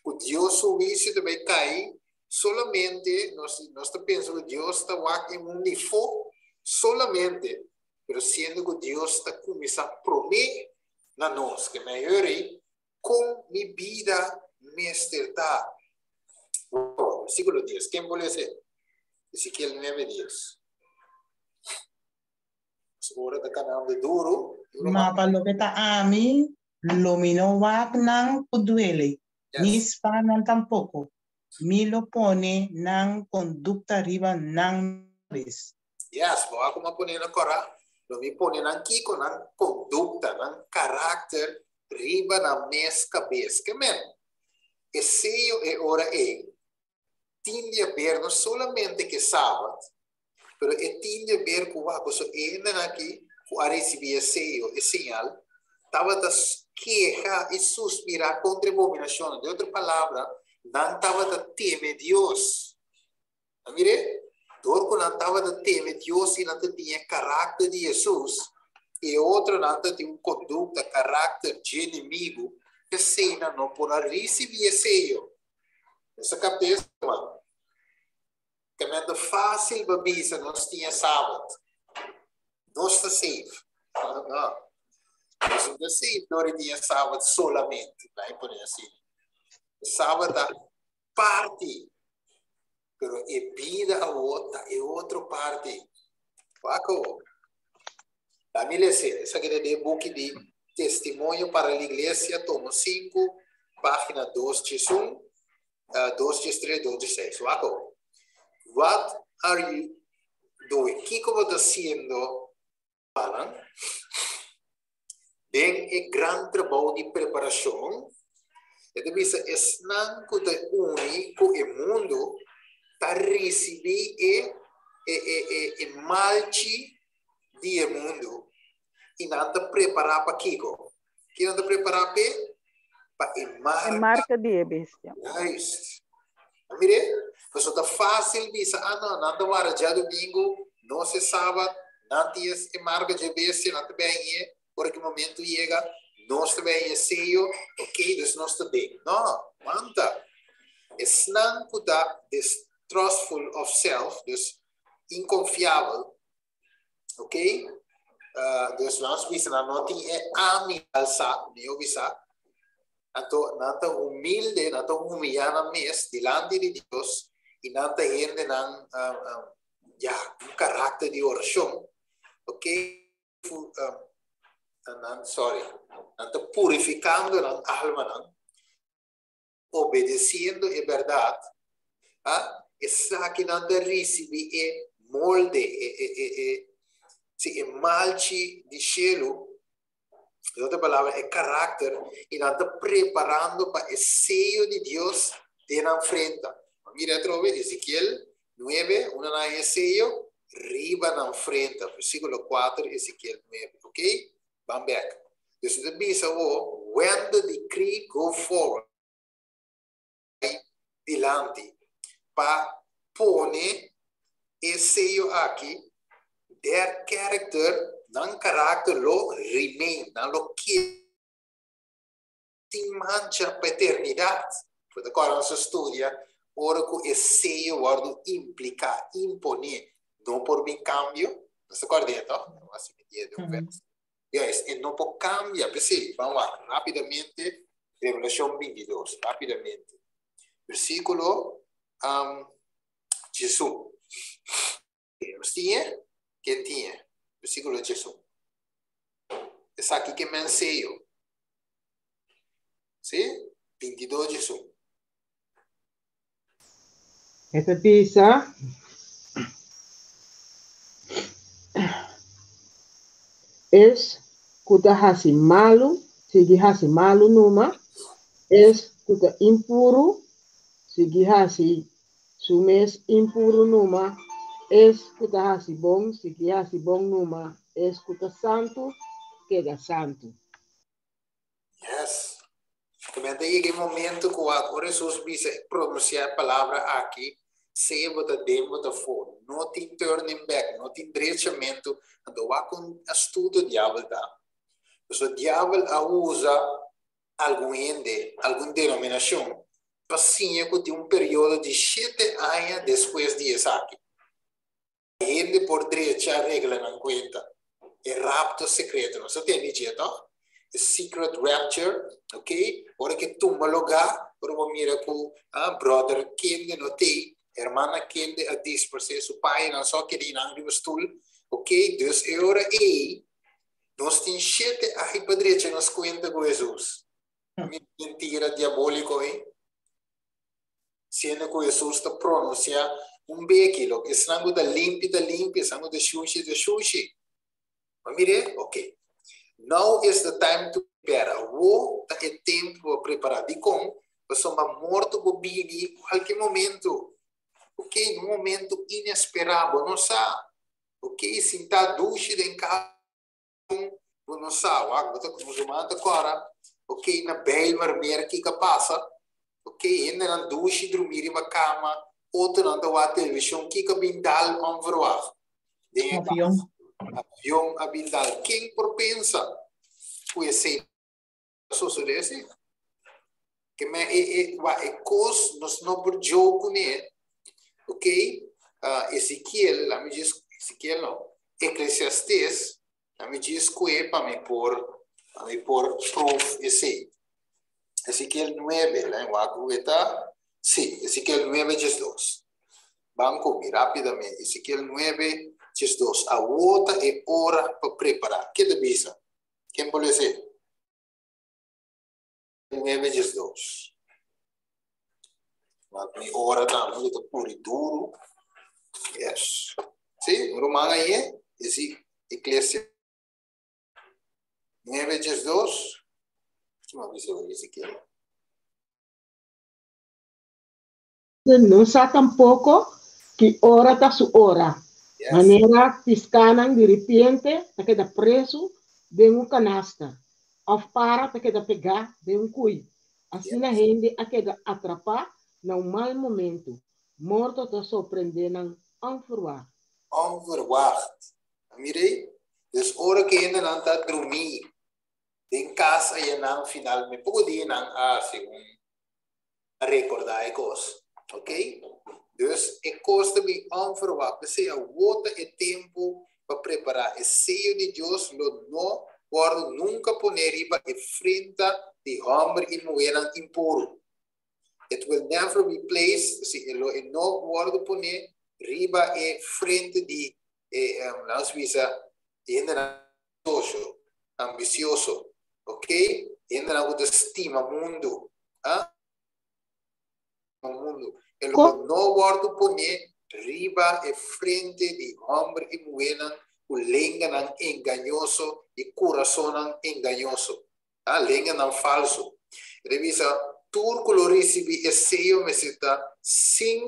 ku Dios su huisio ta bai kai solamente nos nos ta pensa ku Dios ta wak e mundu ifó solamente. Pero siendo cu Dios ta cuminsa prome na nos, ke mi a hori con mi bida mester ta. Wow, versiculo 10, ken por lesa e? Ezekiel 9, 10. Ora ta canando duro. Ma pa loke ta ami, lo mi no wak nan cu duele, ni spa nan tampoco. Mi lo pone nan conducta riba nan cabes. Yes, bo a kuma pone nan kora, lo mi pone nan kiko, nan kondukta, nan karakter riba nan mes kabes. Ke men? E seyo e ora ei tin di haber no solamente ke Sabat, pero e tin di haber ku wak, pasobra e hendenan aki ku a risibí e seyo, e señal, tabata keha i suspirá kontra e abominashonnan. Den otro palabra, nan tabata teme Dios. A mir'é? Dor ku nan tabata teme Dios i nan ta tin e karakter di Hesus, I e otronan ta tin un kondukta, karakter, dje enemigu, p'esei nan no por a risibí e seyo. Nos a kapta esei, ruman? Tremendo fásil pa bisa nos tin e Sabat. Nos ta safe. No, no. Nos no ta safe dor di tin e Sabat solamente. Laat mi pone asina. E Sabat ta parti, pero e bida awor ta e otro parti. Wak awor. Laat mi lese. Esaki ta den buki di Testimonio para la Iglesia, tomo 5, página 201. 2 13, 2 16. Wak awor. What are you doing? Kiko bo ta haciendo, rumannan, den e gran trabou di preparacion? E ta bisa esnan cu ta uni cu e mundo ta ricibi e e e e e malchi di e mundo y nan ta prepara pa kiko? Ki nan ta prepara p'e? Pa e marka. E marka di e bestia. Juist. A mir'é? Pasobra ta fásil bisa, ah no, nan ta wara djadumingu, nos e sabat, nan tin e marka dje bestia, nan ta bin hañ'é, ora ki momentu yega, nos ta bin hañ'é seyo, ok, dus nos ta den. No, wanta. Esnan ku ta distrustful of self, dus inkonfiabel, Ok? Uh, dus nos bisa nan no tin e ami alsa, mi yo bisa. Anto nan ta humilde, nan ta humilla nan mes dilanti di Dios y nan ta hende nan um, um, ja, un karakter di oracion. Ok? Um, nan, sorry, nan ta purificando nan almanan, obedeciendo e berdad, ah, esakinan ta ricibi e molde, e, e, e, e, si, e malchi di shelu, en otro palabra, e karakter, i nan ta preparando pa e seyo di Dios den nan frenta. Mira atrobe, Ezekiel 9, una nan e seyo riba nan frenta, versículo 4, Ezekiel 9, ok? Ban bek. Dus ta bisa wo, when the decree go forward, bai dilanti pa pone e seyo aki, their character, nan karakter lo remain, nan lo keda sin mancha pa eternidat. Bo ta kòrda nos a studia ora ku e seyo wòrdu impliká, imponé, no por bin kambio. Nos ta kòrda e tòg? No a sinti e un vèrs. Juist, e no por kambia. P'esei, ban wak rápidamente Revelashon 22, rápidamente. Versíkulo um, 11. Nos tin e? Ken tin e? Versíkulo 11. Esaki ke men seyo. Sí? 22 11. E ta bisa, Es ku ta hasi malu, sigui hasi malu numa, es ku ta impuru, sigui hasi su mes impuru numa, es ku ta hasi bon, sigui hasi bon numa, es ku ta santu, keda santu. Yes. También ta yega e momento ku ora Hesus bisa pronuncia e palabra aki, sea bo ta den bo ta for, no tin turning back, no tin drechamento, anto wak kon astuto diabel ta. Pasobra diabel a usa algun hende, algun denominacion, pa siña ku tin un periodo di shete aña despues di esaki. Hende por drecha regla nan cuenta. E rapto secreto. Nos a tende dje, toch? E secret rapture, ok? Ora ke tumba logá, ora bo mira ku ah, brother kende no tei, hermana kende a dispersé su pañanan so keda einan riba stoel, ok? Dus e ora ei, nos tin shete ahi pa drecha nos cuenta ku Hesus. Mentira diabólico ei. Siendo ku Hesus ta pronunsiá un beki, loke esnan ku ta limpi ta limpi, esnan ku ta shushi ta shushi. Bo mir'é? Ok. Now is the time to prepare. Awor ta e tempu pa prepará. Dikon? Pasobra morto por bini kualke momento. Ok, na un momento inesperá. Bo no sa. Ok, sintá dushi den kas. Bo no sa, wak, bo ta musulman ta kora, ok, na Bijlmermeer kiko a pasa, ok, hendenan dushi drumi riba kama, otronan ta wak televishon, kiko a bin dal onverwacht den e kas? Avion a bin dal. Ken por pensa ku esei ta sosodé asina? Ke men e e wak e kos nos no por joke kuné. Ok, Ezekiel, lami djis, Ezekiel no, Eclesiastes, lami djis kue pa mi por, pa mi por proof esei. Ezekiel 9, lami wak ku e ta, si, Ezekiel 9 diesdos. Ban ku mi rápidamente, Ezekiel 9 diesdos. Awor ta e ora pa prepará. Ke ta bisa? Ken por lesa e? 9 diesdos. Maar mi ora tambe ku ta puri duru. Yes. Sí, un ruman ahí, eh? Esi iglesia 9 diesdos. Ki m'a bisa hoy Ezekiel? No sa tampoko ki ora ta su ora. Yes. Manera piskánan di ripiente ta keda presu den un kanasta òf para ta keda pegá den un kui. Asina Yes. hende a keda atrapá na un mal momentu. Morto ta sorprendé nan onverwacht. Onverwacht. A mira ei? Dus ora ku hendenan ta drumí den kas ayanan finalmente poko dianan a hasi un a rekordá e kos. Ok? Dus e kos ta bin onverwacht. P'esei awor ta e tempu pa prepará. E seyo di Dios lo no wòrdu nunka poné riba e frenta di hòmber i muhénan impuru. It will never be placed, si e lo e no wòrdu poné riba e frente di e, laat ons bisa, di hendenan ambishoso, ambisioso, ok? Hendenan ku ta stima mundu, ah? Mundu. E lo no wòrdu poné riba e frente di hòmber i muhénan ku lenganan engañoso i kurasonnan engañoso, ah, lenganan falsu. E ta bisa, Tur ku lo risibí e seyo mester ta sin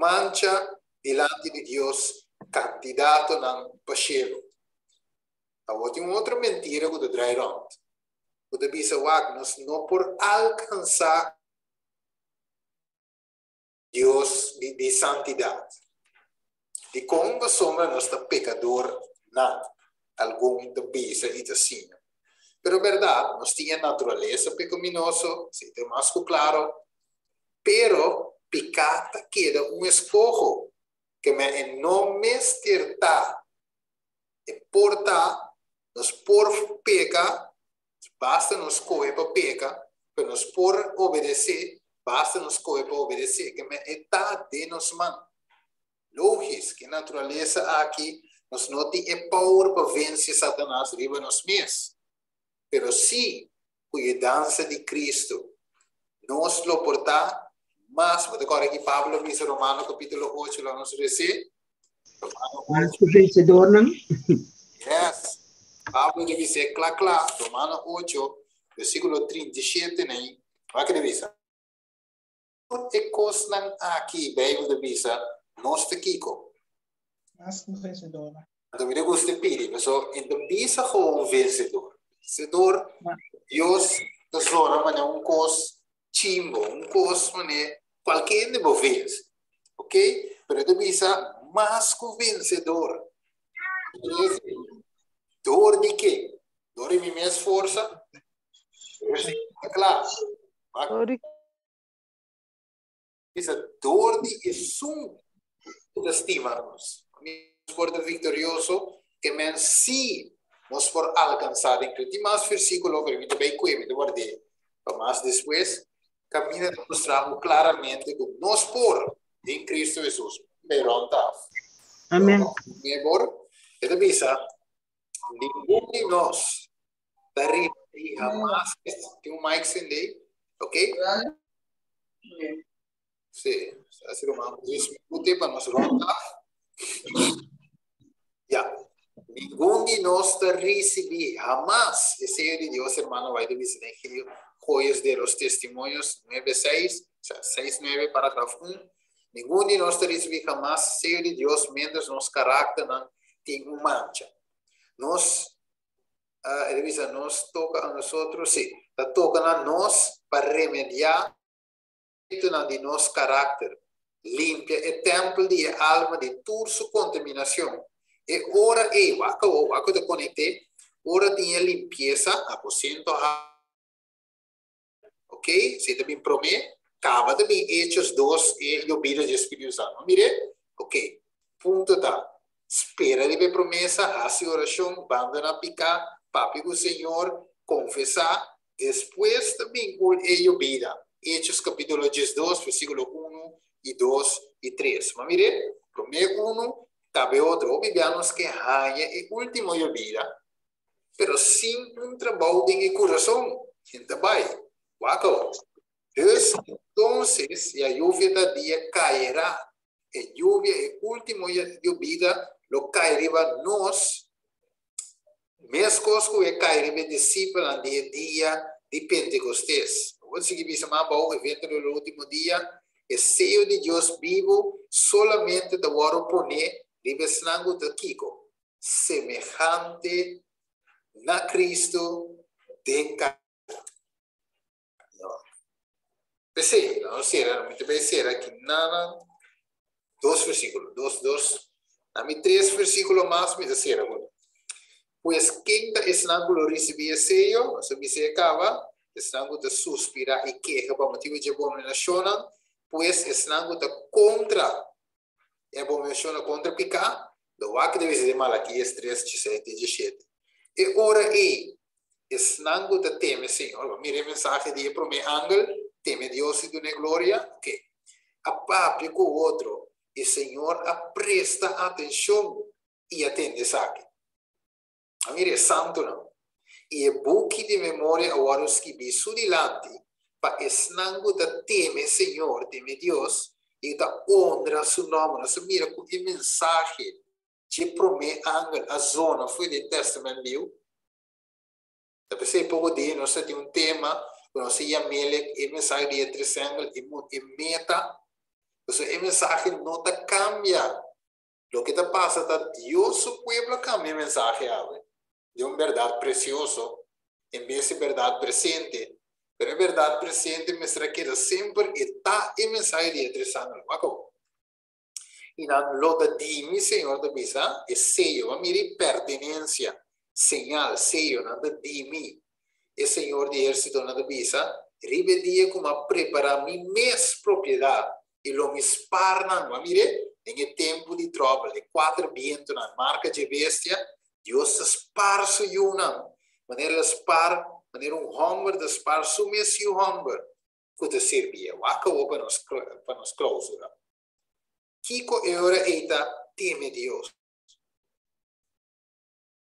mancha dilanti di Dios, kandidatonan pa shelu. Awor tin un otro mentira ku ta drai rònt. Ku ta bisa wak nos no por alkansá Dios di di santidat. Dikon? Pasobra nos ta pekadornan, algun ta bisa i ta siña. Pero bèrdat, nos tin e naturalesa pekaminoso, esei ta mas ku klaro. Pero piká ta keda un eskoho ke men e no mester ta. E por ta, nos por peka, basta nos skohe pa peka, pero nos por obedesé, basta nos skohe pa obedesé, ke men e ta den nos man. Logis, ke naturalesa aki, nos no tin e power pa vense Satanas riba nos mes, pero si ku yudansa di Cristo nos lo por ta mas, bo ta kòrda ki Pablo a bisa Romano kapítulo ocho, lo nos resé? Romano Mas ocho. ku vensedornan. Yes. Pablo ta bis'é kla kla, Romano ocho, versíkulo 37 nei, wak e ta bisa? Tur e kosnan aki, Beibel ta bisa, nos ta kiko? Mas ku vensedornan. Anto mi ta gusta e pidi, pasobra e ta bisa gewoon vensedor. Vensedor, Dios ta zona manera un kos chimbo, un kos manera kualke hende bo vense. Ok? Pero e ta bisa mas ku vensedor. Dor di ke? Dor di mi mes forsa? Ta kla. Dor di Bisa dor di esun ku ta stima nos. Nos por ta viktorioso ke men si nos por alkansá den Cristo. Tin mas versíkulo, pero mi ta bai kue, mi ta ward'é pa mas despues. Kaminda ta mustra bo klaramente ku nos por den Cristo Hesus. Bai rònt af. Amen. Mebor, e ta bisa, ningun di nos ta ripití hamas. Tin un mic sendé, ok? Sí, así como diez minutos pa nos ronda. Ya. Ningun di nos ta ricibí hamas e sello di Dios, hermano White dice en Joyas de los Testimonios 9.6, o sea, 6.9, parágrafo 1. Ningun di nos ta ricibí hamas sello di Dios mientras nos karakternan tin un mancha. Nos uh, e bisa, nos toca a nosotros, sí, ta toca na nos pa remediar di nos karakter, limpia e tèmpel di e alma di tur su kontaminashon. E ora ei, wak awor, wak ku ta konekt'é, ora tin e limpiesa, aposento Ok, si ta bin promé, kaba ta bin Hechos 2 e yobida di Spiritu Santo. Mir'é? Ok, punto ta, spera riba e promesa, hasi orashon, bandona piká, papia ku Señor, konfesá, despues ta bin e yobida. Hechos kapítulo 12, versíkulo 1 i 2 i 3. Ma mir'é? Promé unu, kaba e otro. Hopi bia nos ke haña e último yobida, pero sin un trabou den e kurason, ken ta bai? Wak awor. Dus, entonces, ya lluvia ta dia caerá. E lluvia, e ultimo yobida, lo cai riba nos, mescos cu e cai riba e discipelnan di e dia di Pentecostes. Bo por sigui bisa mas abou, evento di lo ultimo dia, e seyo di Dios bibu solamente ta wòrdu poné riba esnan cu ta kico? Semehante na Cristo den carne. No. P'esei, no sera, mi ta bai sera aki nana dos versículo, dos, dos, na mi tres versículo mas mi ta sera ku. Pues ken ta esnan ku lo risibí e seyo? Nos a bisa e kaba, esnan ku ta suspirá i keha pa motibu dje abominashonnan, pues esnan ku ta kontra E abominashonnan kontra piká, lo wak debe ser den Malakias 3, 16 te 17. E ora ei, esnan ku ta teme Señor, bo mira e mensahe di e promé angel, teme Dios i dun'é gloria, oke, a papia ku otro, i Señor a presta atenshon i a tende esaki. A mira e santunan, i e buki di memoria a wòrdu skibí su dilanti pa esnan ku ta teme Señor, teme Dios, i ku ta onra su nòmber. Nos a mira ku e mensahe dje promé angel a zona for di e Tèstamènt Bieu. Ta p'esei poko dia nos ta tin un tema ku nos ta yam'el e mensahe di e tres angel, e meta. Pasobra e mensahe no ta kambia. Loke ta pasa ta Dios su pueblo a cambia e mensahe awe di un berdad precioso en bes di berdad presente, pero e berdad presente mester a keda semper e ta e mensahe di e tres angel. Wak awor. I nan lo ta di mi, Señor ta bisa, e seyo, a mira e pertenencia, señal, seyo, nan ta di mi. E Señor di ehercitonan ta bisa, riba e dia cu mi a prepara mi mes propiedad i lo mi spar nan. Bo a mir'é? Den e tempu di tròbel, e kuater bientunan, marka dje bestia, Dios ta spar su yunan, manera el a spar, manera un hòmber ta spar su mes yu hòmber ku ta sirbié. Wak awor pa nos, pa nos klousura. Kiko e ora ei ta teme Dios?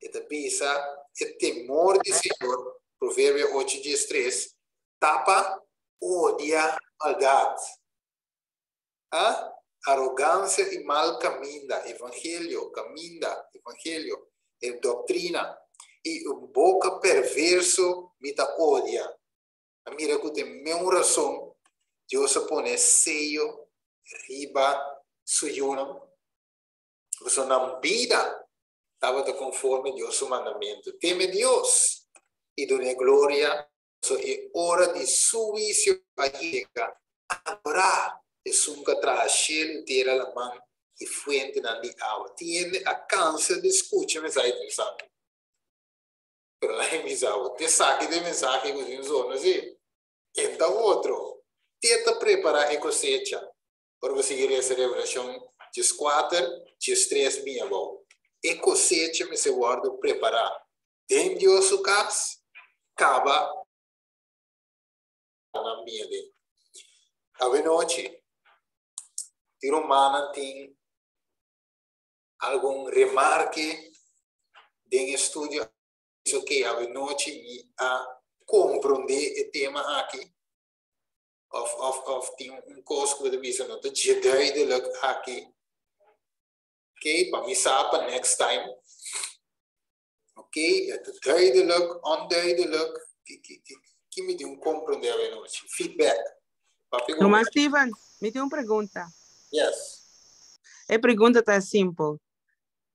E ta bisa, E temor di Señor, Proverbio ocho diestres, ta pa odia maldat. A Arogansia i mal kaminda, evangelio, kaminda, evangelio, e doktrina, i un boka perverso mi ta odia. A mira ku den meun rason Dios a pone seyo riba su yunan. Pasobra nan bida tabata konforme Dios su mandamentu. Teme Dios i dun'é gloria, pasobra e ora di su huisio a yega. Adorá esun ku a traha shelu, tera, laman i fuentenan di awa. Tin hende a kansa di skucha e mensahe interesante. Pero nan a bisa bo, Te saki di e mensahe ku tin zona si. E ta otro. Te ta prepará e kosecha. Ora bo sigui resa Revelashon dieskuater, diestres bin abou. E kosecha mester wòrdu prepará den Dios su kas, kaba nan bin aden. Awenochi, tin rumannan tin algun remarke den e studio aki. Oke, awenochi mi a komprondé e tema aki. Of, of, of tin un kos ku bo ta bisa no ta dje duidelijk aki. Ok, pa mi sa pa next time. Ok, e ta duidelijk, onduidelijk. Ki, ki, ki, ki mi tin un komprondé awenochi? Feedback. Papia ku Ruman Steven, mi tin un pregunta. Yes. E pregunta ta simpel.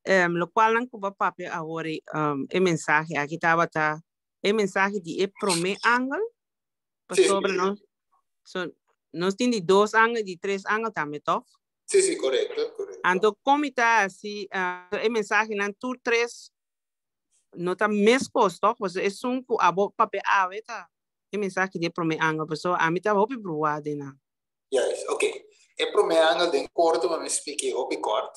Um, lokualnan ku bo a papia awor, um, e mensahe aki tabata e mensahe di e promé angel Pasobra sí. nos, so, nos tin di dos angel, di tres angel tambe, toch? Sí, sí, correcto, correcto. Anto kon mi ta hasi e mensahenan tur tres no ta meskos tòg? Pasobra esun ku abo papia awe ta e mensahe di e promé angel, pasobra ami ta hopi bruá den nan. Juist, oké. E promé angel den korto pa mi splika e hopi kòrt.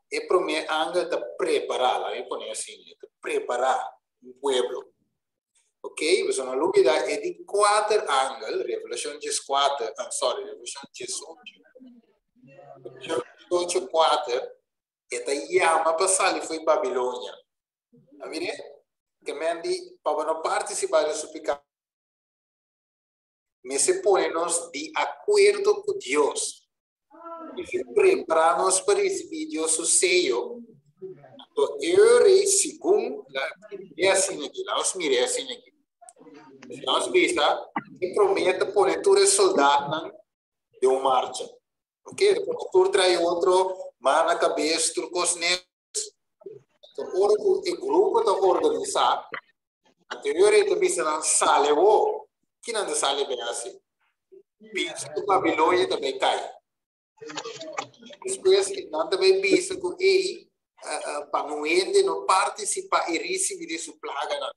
E promé angel ta prepará, laga mi pone asina, e ta prepará un pueblo. Ok, pasobra no lubida e di kuater angel, Revelashon dieskuater, ah, sorry, Revelashon diesocho, Revelashon diesocho kuater, e ta yama pa sali fo'i Babilonia. A mira? Ke men di, pa bo no partisipá den su piká, mester pone nos di akuerdo ku Dios. Mester prepará nos pa risibí Dios su seyo. Anto e rei segun la mir'é asina aki, laga nos mir'é asina aki. Laga nos bisa, e promé ta pone tur e soldatnan den un marcha. Ok, ta pone tur trai otro, man na kabes, tur kos net. Anto ora ku e grupo ta organisá, anto e rei ta bisa nan, Sali awor. Kinan ta sali bai hasi? Bisa ku Babilonia ta bai kai. Despues nan ta bai bisa ku ei pa no hende no partisipá i risibí di su plaganan.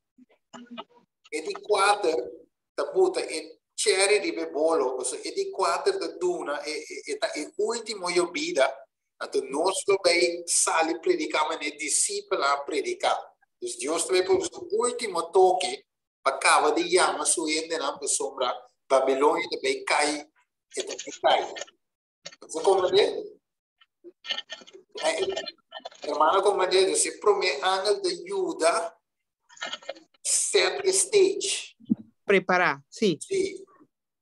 E di kuater ta buta e cherry riba e bolo, pasobra e di kuater ta duna e ta e último yobida, anto nos lo bai sali prediká manera e disipelnan a prediká. Dus Dios ta bai pone su último toke pa kaba di yama su hendenan pasobra Babilonia ta bai kai, e ta bai kai. Bo komprendé? Hermano komprendé, dus e promé angel ta yuda set e stage. Prepará, sí. Sí.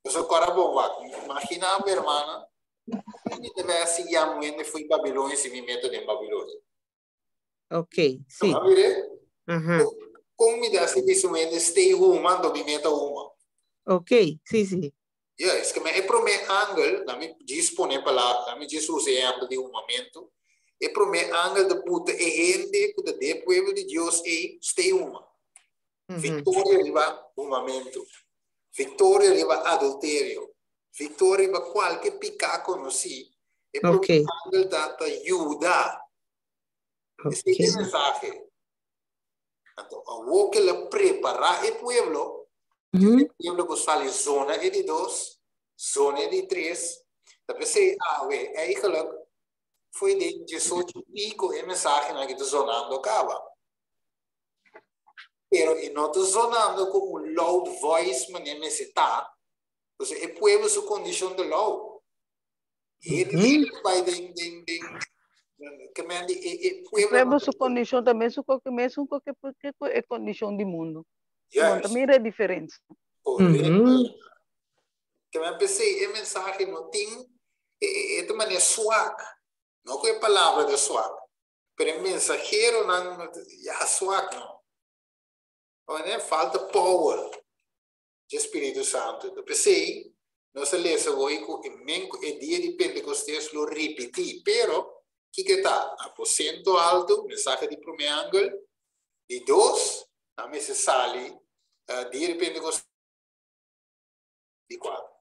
Dus kora bon wak. Imagina bo, hermana, mi ta bai hasi yama un hende fo'i Babilonia si mi meto den Babilonia. Ok, sí. Bo a mir'é? Kon mi ta hasi bisa un hende stay huma anto mi meta huma? Ok, sí, sí. Ja, es ke men e promé angel, na mi djis pone palabra, na mi djis usa e ehèmpel di humamentu, e promé angel ta buta e hende ku ta den e pueblo di Dios ei stay huma. Viktoria riba humamentu, viktoria riba adulterio, viktoria riba kualke piká konosí, e promé angel ta ta yuda. Esei ta e mensahe. Anto awor ku el a prepará e pueblo, e pueblo ku sali zona e di dos, zona e di tres, ta p'esei awe eigenlijk fo'i den diesocho piko e mensahenan aki ta zonando kaba. Pero e no ta zonando ku un loud voice manera mester ta, pasobra e pueblo su kondishon ta loud. Hende mm bai den den den ke men di e e pueblo. Pueblo su kondishon ta mesun ku mesun ku ku e kondishon di mundu. Yes. No ta mira e diferensia. Correcto. Mm -hmm. Ke men p'esei e mensahe no tin e e ta manera swak. No ku e palabra ta swak, pero e mensaheronan ya swak no. Oye, falta power. dje Spiritu Santu. Ta p'esei nos a lesa hoy ku e men ku e dia di Pentekostes lo ripití. Pero, kiko e ta? Aposento altu, mensahe di promé angel. Di dos, nan mester sali dia di Pentekostes. Di kuater.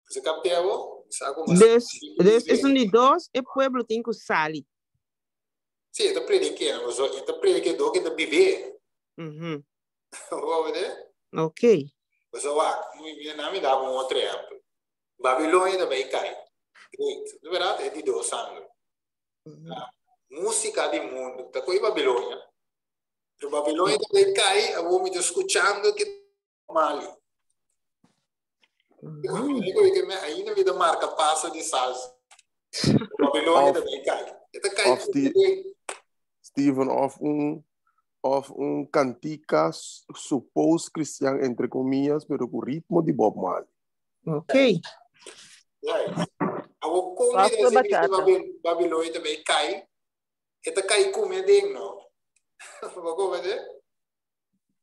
Bo kapte awo? Mi sa ku mas. Dus, dus esun di dos, e pueblo tin ku sali. Sí, e ta predik'é, e ta predik'é dor ku e ta bib'é. Mhm. Bo wak? Ok. Bo wak, muy bien, mi daba un otro ehempel. Babilonia ta bai kai. Great. De verdad, e di dos sanger. Música di mundo. Ta koi Babilonia. Pero Babilonia ta bai kai, awor mi ta skuchando ke Mali. Ainda mi ta marca paso di salsa. Babilonia ta bai kai. E ta kai. Of Steven, of un of un cantica suppose cristian entre comillas, pero cu ritmo di Bob Marley. Ok. Right. Awo kon mi ta bisa Babilonia ta bai kai, e ta kai kume den, no? Bo komprende?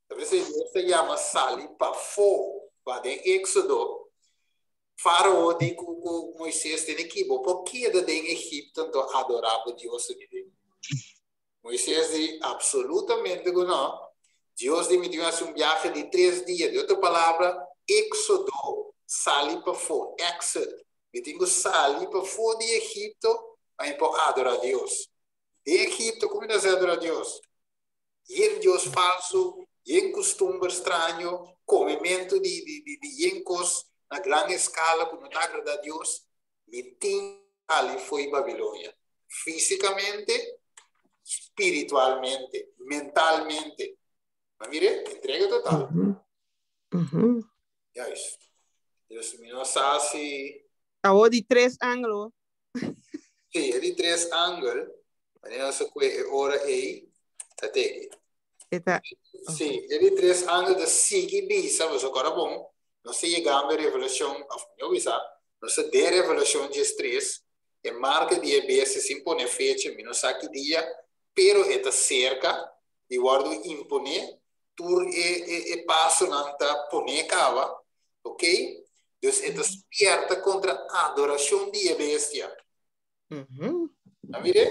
Ta p'esei Dios ta yama sali pafó, pa den Éxodo, Fárao di ku ku Moisés, Tene ki bo por keda den Egipto anto adorá bo Dios aki den. Moisés di, Absolutamente ku no. Dios di mi tin hasi un biahe di tres dia. Di otro palabra, éxodo, sali pafó, exit. Mi tin ku sali pafó di Egipto. Pa mi por adorá Dios. Den Egipto, kon mi ta hasi adorá Dios? Yen dios falsu, yen kustumber straño, komementu di di di di yen kos na gran eskala ku no ta agradá Dios. Mi tin sali fo'i Babilonia, físikamente, spiritualmente, mentalmente. Ma mire, entrega total. Juist. Dus mi no sa si... Awor di tres angel. Sí, e di tres angel, wanneer nos a kue e ora ei, ta teki. E ta. Sí, e di tres angel ta sigui bisa, boso kòrda bon, nos ta yegando e Revelashon, òf mihó bisa, nos ta den Revelashon diestres, e marka di e bestia sin pone fecha, mi no sa ki dia, pero e ta serka di wòrdu imponé, tur e e e pasonan ta poné kaba, ok? Dus e ta spierta kontra adorashon di e bestia. A mir'é?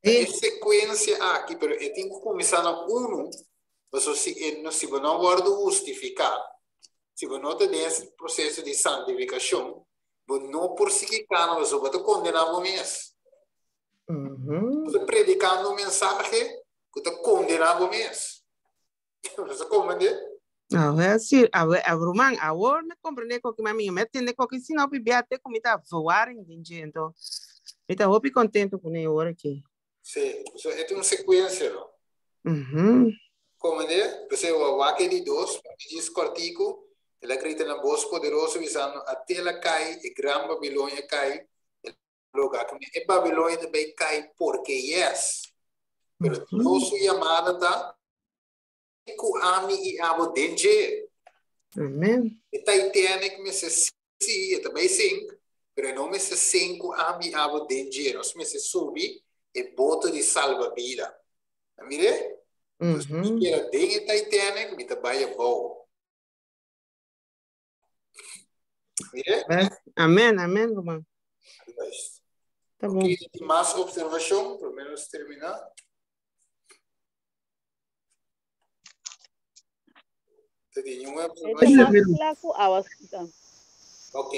E sekuensia aki, pero e tin ku kuminsá na unu, pasobra si e no, si bo no a wòrdu hustifiká, si bo no ta den e proseso di santifikashon, bo no por sigui kana pasobra bo ta kondená bo mes. Bo ta predikando un mensahe ku ta kondená bo mes. Bo sa komprendé? Awe si, awe, awe ruman, awor mi komprendé koki ma mi, mi a tende koki si no pibia te ku mi ta verwarring den dje, anto mi ta hopi kontento kuné awor aki. Sí, so e ta un sekuensia no. Komprendé? P'esei wak wak e di dos, mi djis kòrtiku, el a grita na bos poderoso bisando, Ate el a kai, e gran Babilonia kai, el Loga ku e Babilonia ta bai kai porque yes. Pero Dios su yamada ta ku ami i abo den dje. Amen. E Titanic mester si, e ta bai sink, pero e no mester sink ku ami i abo den dje. Nos mester subi e boto di salba bida. A mir'é? Dus nos keda den e Titanic, mi ta bai abou. Mire? Amen, amen, ruman. Juist. Ta bon. Ok, tin mas observacion? Por menos termina. Te tin un observacion? Mas kla ku awa skita. Ok.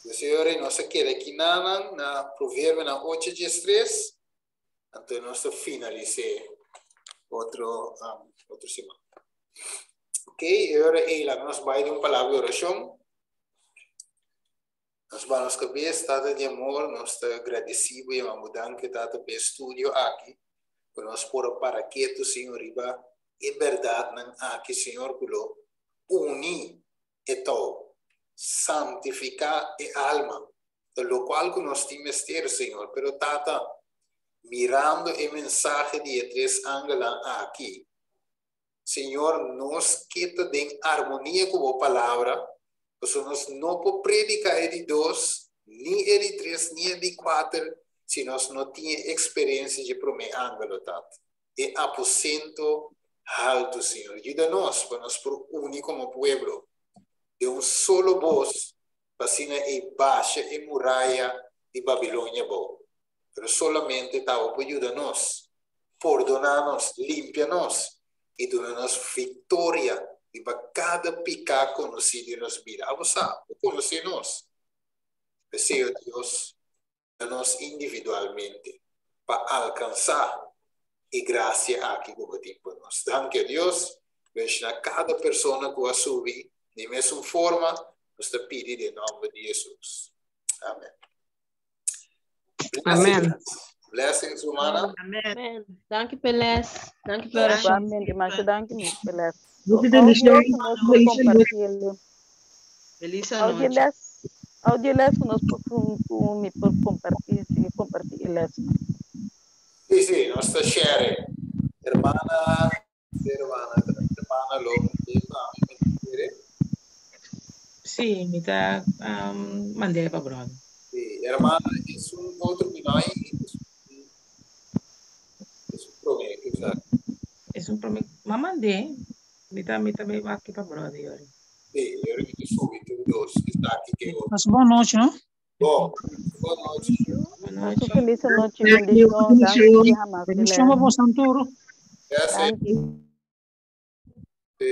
Dus señor, nos a keda aki nanan na Proverbionan 8 diestres. Anto nos ta finalis'é otro, um, otro siman. Ok, e ora ei laga nos bai den un palabra di orashon. Nos ba nos kabes, Tata di amor, nos ta gradisí bo i yama bo danki, Tata, pa e studio aki, ku nos por a para ketu, Señor, riba e bèrdatnan aki, Señor, ku lo uni e tou, santifiká e alma, ta lokual ku nos tin mester, Señor. Pero, Tata, mirando e mensahe di e tres angelnan aki, Señor, nos ke ta den armonia ku Bo Palabra, pasobra nos no por prediká e di dos, ni e di tres, ni e di kuater, si nos no tin e eksperensia dje promé angelo, Tata. E aposento haltu, Señor. Yuda nos pa nos por uni komo pueblo den un solo bos pa asina ei basha e muraya di Babilonia abou. Pero solamente ta Bo por yuda nos, pordoná nos, limpia nos i duna nos viktoria riba kada piká konosí den nos bida. Abo sa, Bo konosé nos. P'esei, o Dios, na nos individualmente pa alkansá e grasia aki ku bo tin pa nos. Danki a Dios, benshoná kada persona ku a subi di mesun forma, nos ta pidi den nòmber di Hesus. Amen. Amen. Blessings, rumana. Amen. Danki p'e les. Danki p'e orashon. Igualmente, masha danki mi p'e les. Hopi bendishon. Nos por kompartié. Feliz Audio anochi. les, audio les ku nos por ku mi por kompartí, sigui kompartí e lesnan. Sí, sí, nos ta share. Hermana, hermana, hermana lo mand'é pa mi, mi ta kere. Sí, mi ta mand'é pa bròder. Sí, hermana, esun otro mi no a i, esun promé ke sa. Esun promé, m'a mand'é, mi ta mi ta bai wak pa bròder yori. Sí, yori mi ta subi tur dos esaki ke otro. Pasa bon nochi, no? Bon, bon nochi. Bon Pasa nochi. felis anochi, bendishon. Danki jamás. Bendishon pa boso tur. Gracias. Danki. Sí.